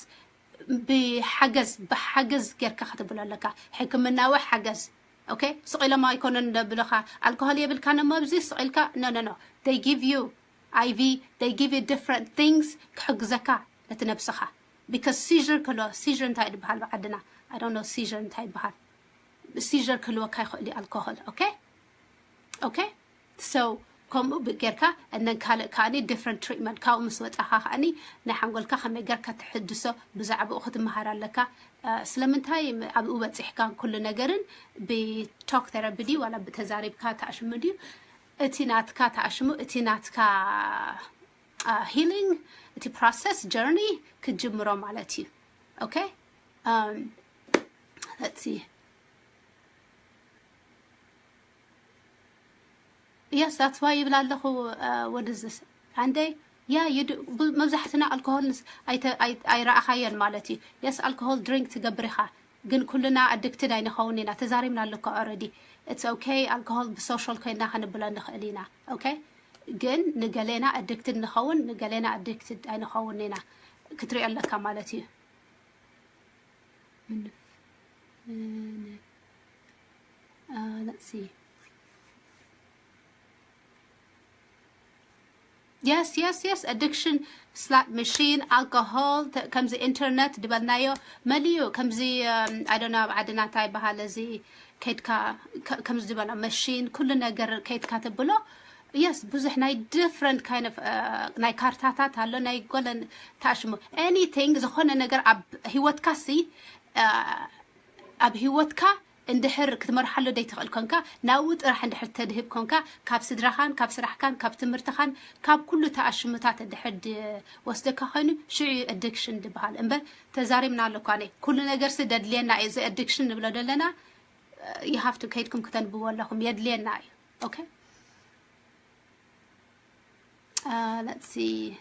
ብሓገዝ፣ ብሓገዝ ጌርካ ክትብሎ ኣለካ። ሕክምናዊ ሓገዝ። ኦኬ? ስቕ ኢሎም ኣይኮነን ደብልኻ። ኣልኮሆል የብልካን እሞ ኣብዚ ስቕ ኢልካ፣ no, no, no. They give you I V፣ they give you different things ክሕግዘካ ነቲ ነብስኻ። Because ሲዥር ከሎ፣ ሲዥር እንታይ ይበሃል ብዓድና? I don't know፣ ሲዥር እንታይ ይበሃል? ሲዥር ክህልወካ ይኽእል እዩ ኣልኮሆል። ኦኬ? ኦኬ? So፣ ከምኡ ብ-፣ ጌርካ፣ and then ካልእ ከኣኒ ዲፍረንት ትሪትመንት፣ ካብኡ ምስ ወጻኻ ከኣኒ ናይ ሓንጎልካ ከመይ ጌርካ ትሕድሶ፣ ብዛዕባኡ ክትመሃር ኣለካ። እ፣ ስለምንታይ ም-፣ ኣብኡ በጺሕካ ኩሉ ነገርን ብቶክ ቴራፒ ድዩ ዋላ ብተዛሪብካ ተኣሽሙ ድዩ? እቲ ናትካ ተኣሽሙ፣ እቲ ናትካ healing፣ እቲ process journey ክትጅምሮ ማለት እዩ። Okay? Let's see. Yes, that's why ይብል ኣለኹ። What is this? And yeah, you do. መብዛሕትና ኣልኮሆል ኣይረኣኻዮን ማለት እዩ። Yes, ኣልኮሆል ድሪንክ ትገብር ኢኻ፣ ግን ኩልና ኣዲክትድ ኣይንኸውን ኢና። ተዛሪብና ኣለኩ already። It's okay. ኣልኮሆል ብሶሻል ኮይና ክንብሎ ንኽእል ኢና። Okay? ግን ንገሌና ኣዲክትድ ንኸውን፣ ንገሌና ኣዲክትድ ኣይንኸውን ኢና። ክትሪኦ ኣለካ ማለት እዩ። Let's see. Yes, yes, yes. Addiction, slot machine, alcohol, ከምዚ ኢንተርነት ዝበልናዮ መሊኡ። ከምዚ I don't know፣ ኣብ ዓድና እንታይ ይበሃል፣ እዚ ከይድካ ከምዚ ዝበላ መሽን፣ ኩሉ ነገር ከይድካ ትብሎ። Yes፣ ብዙሕ ናይ different kind of ናይ ካርታታት ኣሎ፣ ናይ ጎለን ታሽሙ፣ anything፣ ዝኾነ ነገር ኣብ ህይወትካ ሲ ኣብ ህይወትካ እንድሕር ክትመርሓሉ ዘይትኽእል ኮንካ፣ ናብኡ ጥራሕ እንድሕር ተድህብ ኮንካ፣ ካብ ስድራኻን ካብ ስራሕካን ካብ ትምህርትኻን ካብ ኩሉ ተኣሽሙታት እንድሕር ወስደካ ኮይኑ፣ ሽዑ ኣዲክሽን ዝበሃል። እምበር ተዛሪብና ኣለኳ፣ ኩሉ ነገር ሲ ደድልየና እዩ። እዚ ኣዲክሽን ንብሎ ዘለና you have to፣ ከይድኩም ክተንብቦ ኣለኹም፣ የድልየና እዩ። Okay? Let's see.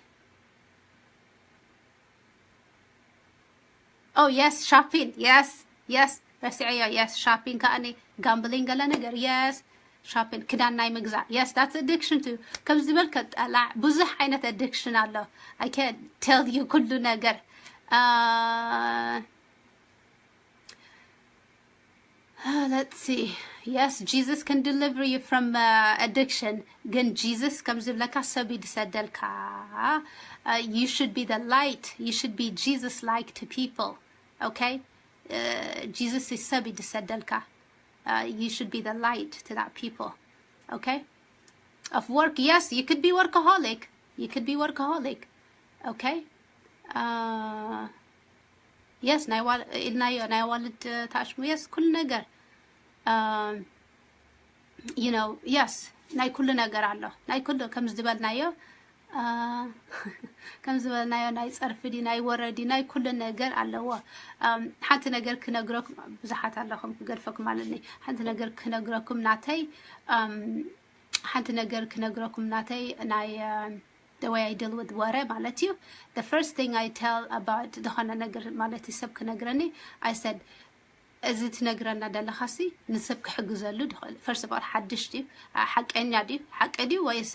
Oh yes, shopping. Yes, yes. ረሲዐዮ። Yes, shopping ከኣኒ ጋምብሊንግ ገለ ነገር። Yes, shopping፣ ክዳን ናይ ምግዛእ። Yes, that's addiction too። ከም ዝበልከ ጠላዕ ብዙሕ ዓይነት ኣዲክሽን ኣሎ። I can't tell you ኩሉ ነገር። Let's see. Yes, Jesus can deliver you from addiction. ግን ጂሱስ ከም ዝብለካ ሰብ እዩ ዝሰደልካ። You should be the light. You should be Jesus like to people. Okay? ጂሱስ ሰብ እዩ ዝሰደልካ። You should be the light to that people. Okay? Of work, yes, you could be workaholic. You could be workaholic. Okay? Yes, ናይ ዋል ኢልናዮ፣ ናይ ዋልድ ተኣሽሙ። Yes፣ ኩሉ ነገር you know። Yes፣ ናይ ኩሉ ነገር ኣሎ። ናይ ኩሉ ከም ዝበልናዮ ከም ዝበልናዮ ናይ ጸርፊ ድዩ፣ ናይ ወረ ድዩ፣ ናይ ኩሉ ነገር ኣለዎ። ሓንቲ ነገር ክነግረኩም፣ ብዙሓት ኣለኹም ክገድፈኩም ማለት ነይ። ሓንቲ ነገር ክነግረኩም ናተይ ሓንቲ ነገር ክነግረኩም ናተይ ናይ the way I deal with ወረ ማለት እዩ። The first thing I tell about ዝኾነ ነገር ማለት እዩ፣ ሰብ ክነግረኒ፣ I said፣ እዚ ትነግረና ዘለኻሲ ንሰብ ክሕግዘሉ ድኽእል። First of all፣ ሓድሽ ድዩ፣ ሓቀኛ ድዩ፣ ሓቂ ድዩ ወይስ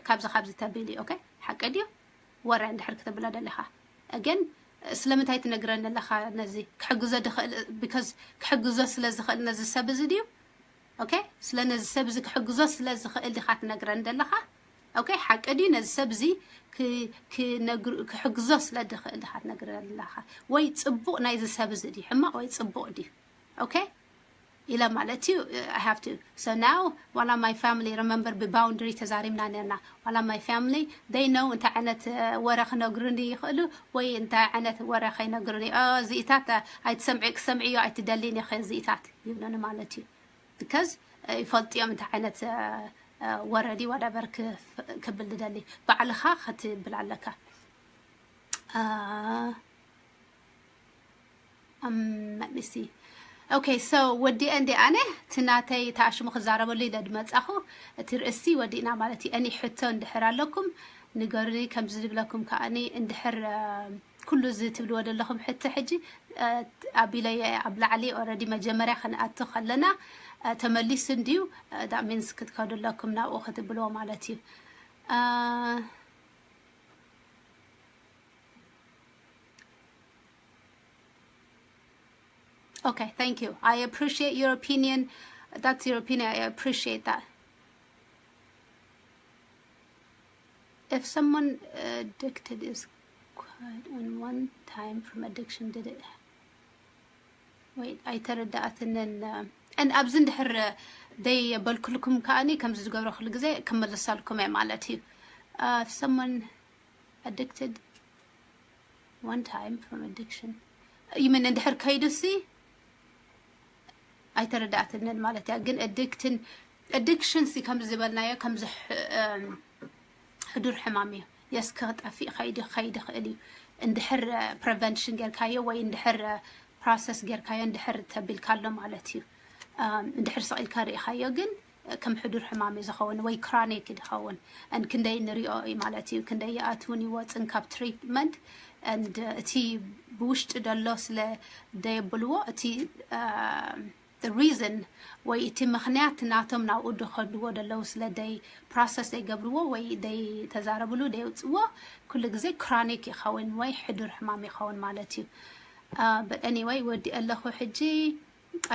ካብዚ ካብዚ ተቢሉ እዩ? Okay፣ ሓቂ ድዩ? ወረ እንድሕር ክተብላ ደለኻ ግን ስለምንታይ ትነግረኒ ኣለኻ? ነዚ ክሕግዞ ድኽእል፣ because ክሕግዞ ስለ ዝኽእል ነዚ ሰብ እዚ ድዩ? Okay፣ ስለ ነዚ ሰብ እዚ ክሕግዞ ስለ ዝኽእል ዲኻ ትነግረኒ ዘለኻ? Okay፣ ሓቂ ድዩ? ነዚ ሰብ እዚ ክሕግዞ ስለ ድኽእል ዲኻ ትነግረኒ ዘለኻ? ወይ ጽቡቕ ናይዚ ሰብ እዚ ድዩ፣ ሕማቕ ወይ ጽቡቕ ድዩ? Okay፣ ኢለ ማለት እዩ። I have to። So now ዋላ my family፣ remember፣ ብባውንደሪ ተዛሪብና ነርና። ዋላ my family፣ they know እንታይ ዓይነት ወረ ክነግሩኒ ይኽእሉ ወይ እንታይ ዓይነት ወረ ከይነግሩኒ። እዚኢታት ኣይትሰምዒ፣ ክሰምዕዮ ኣይትደልይን ኢኺ እዚኢታት ይብሉኒ ማለት እዩ። Because ይፈልጥዮም እንታይ ዓይነት ወረ ድዩ whatever ክብል ዝደሊ። ባዕልኻ ክትብል ኣለካ። Let me see. Okay, so ወዲአ እንዲ ኣነ እቲ ናተይ ተኣሽሙ ክዛረበሉ ኢለ ድመጻኹ። እቲ ርእሲ ወዲእና ማለት እዩ። እኒ ሕቶ እንድሕር ኣለኩም ንገሩኒ። ከምዚ ዝብለኩም ከኣኒ እንድሕር ኩሉ እዚ ትብልዎ ዘለኹም ሕቶ ሕጂ ኣቢለዮ ኣብ ላዕሊ already መጀመርያ ክንኣቱ ከለና ተመሊሱ እንድዩ፣ that means ክትከዱ ኣለኩም ናብኡ ክትብልዎ ማለት እዩ። Okay, thank you. I appreciate your opinion. That's your opinion. I appreciate that. If someone addicted is quiet on one time from addiction, did it? Wait, ኣይተረዳኣትንን። And ኣብዚ እንድሕር ደይ በልኩልኩም ከኣኒ ከምዚ ዝገብሮ ኩሉ ግዜ ክምልሰልኩም እየ ማለት እዩ። If someone addicted one time from addiction፣ you mean እንድሕር ከይዱሲ ኣይተረዳኣትንን ማለት እያ። ግን ኣዲክትን Addiction ሲ ከም ዝበልናዮ ከምዚ ሕዱር ሕማም እዩ። የስ ክጠፍእ ከይዲ ከይዲ ክእል እዩ። እንድሕር prevention ጌርካዮ ወይ እንድሕር process ጌርካዮ እንድሕር ተቢልካሎ ማለት እዩ። እንድሕር ሰቂልካ ርኢኻዮ ግን ከም ሕዱር ሕማም እዩ ዝኸውን ወይ chronic እዩ ዝኸውን። And ክንደይ ንሪኦ እዩ ማለት እዩ። ክንደይ ይኣትውን ይወፅን ካብ treatment and እቲ ብውሽጢ ደሎ ስለ ደየብልዎ እቲ reason ወይ እቲ ምኽንያት ናቶም ናብኡ ድኸድዎ ደለዉ ስለ ደይ process ደይገብርዎ ወይ ደይ ተዛረብሉ ደይውፅዎ ኩሉ ግዜ chronic ይኸውን ወይ ሕዱር ሕማም ይኸውን ማለት እዩ። But anyway ወዲ ኣለኹ ሕጂ።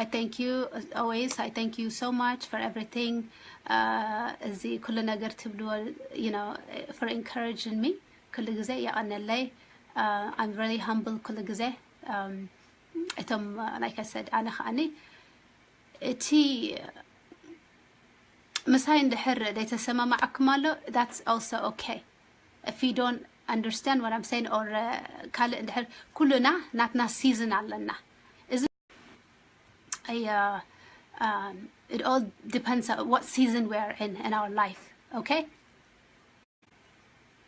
I thank you as always. I thank you so much for everything. እዚ ኩሉ ነገር ትብልዎ you know for encouraging me ኩሉ ግዜ የቐነለይ። I'm really humble ኩሉ ግዜ። እቶም like I said ኣነ ከዓኒ እቲ ምሳይ እንድሕር ዘይተሰማማዕኩም ኣሎ that's also okay. If you don't understand what I'm saying or ካልእ እንድሕር ኩሉና ናትና season ኣለና። እዚ it all depends on what season we are in in our life. Okay,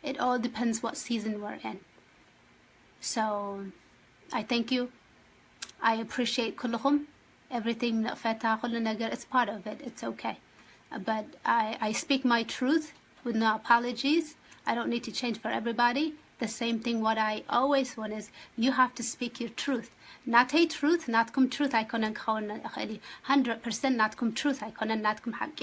it all depends what season we're in. So I thank you. I appreciate ኩልኹም. Everything ንቕፈታ ኩሉ ነገር it's part of it. It's okay. But I, I speak my truth with no apologies. I don't need to change for everybody. The same thing what I always want is you have to speak your truth. ናተይ truth ናትኩም truth ኣይኮነን ክኸውን ይኽእል እዩ። Hundred percent ናትኩም truth ኣይኮነን ናትኩም ሓቂ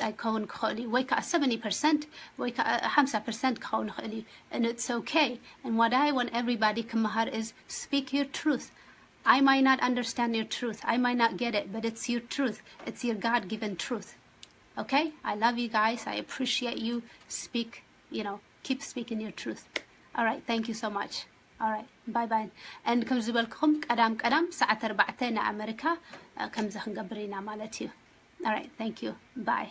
ኣይከውን ክኽእል እዩ። ወይ ከዓ seventy percent ወይ ከዓ ሓምሳ percent ክኸውን ይኽእል እዩ። And it's okay. And what I want everybody ክመሃር is speak your truth. I might not understand your truth. I might not get it, but it's your truth. It's your God-given truth. Okay? I love you guys. I appreciate you. Speak, you know, keep speaking your truth. All right. Thank you so much. All right. Bye bye. And ከም ዝበልኩኹም ቀዳም ቀዳም ሰዓት ኣርባዕተ ንኣመሪካ ከምዚ ክንገብር ኢና ማለት እዩ። All right. Thank you. Bye.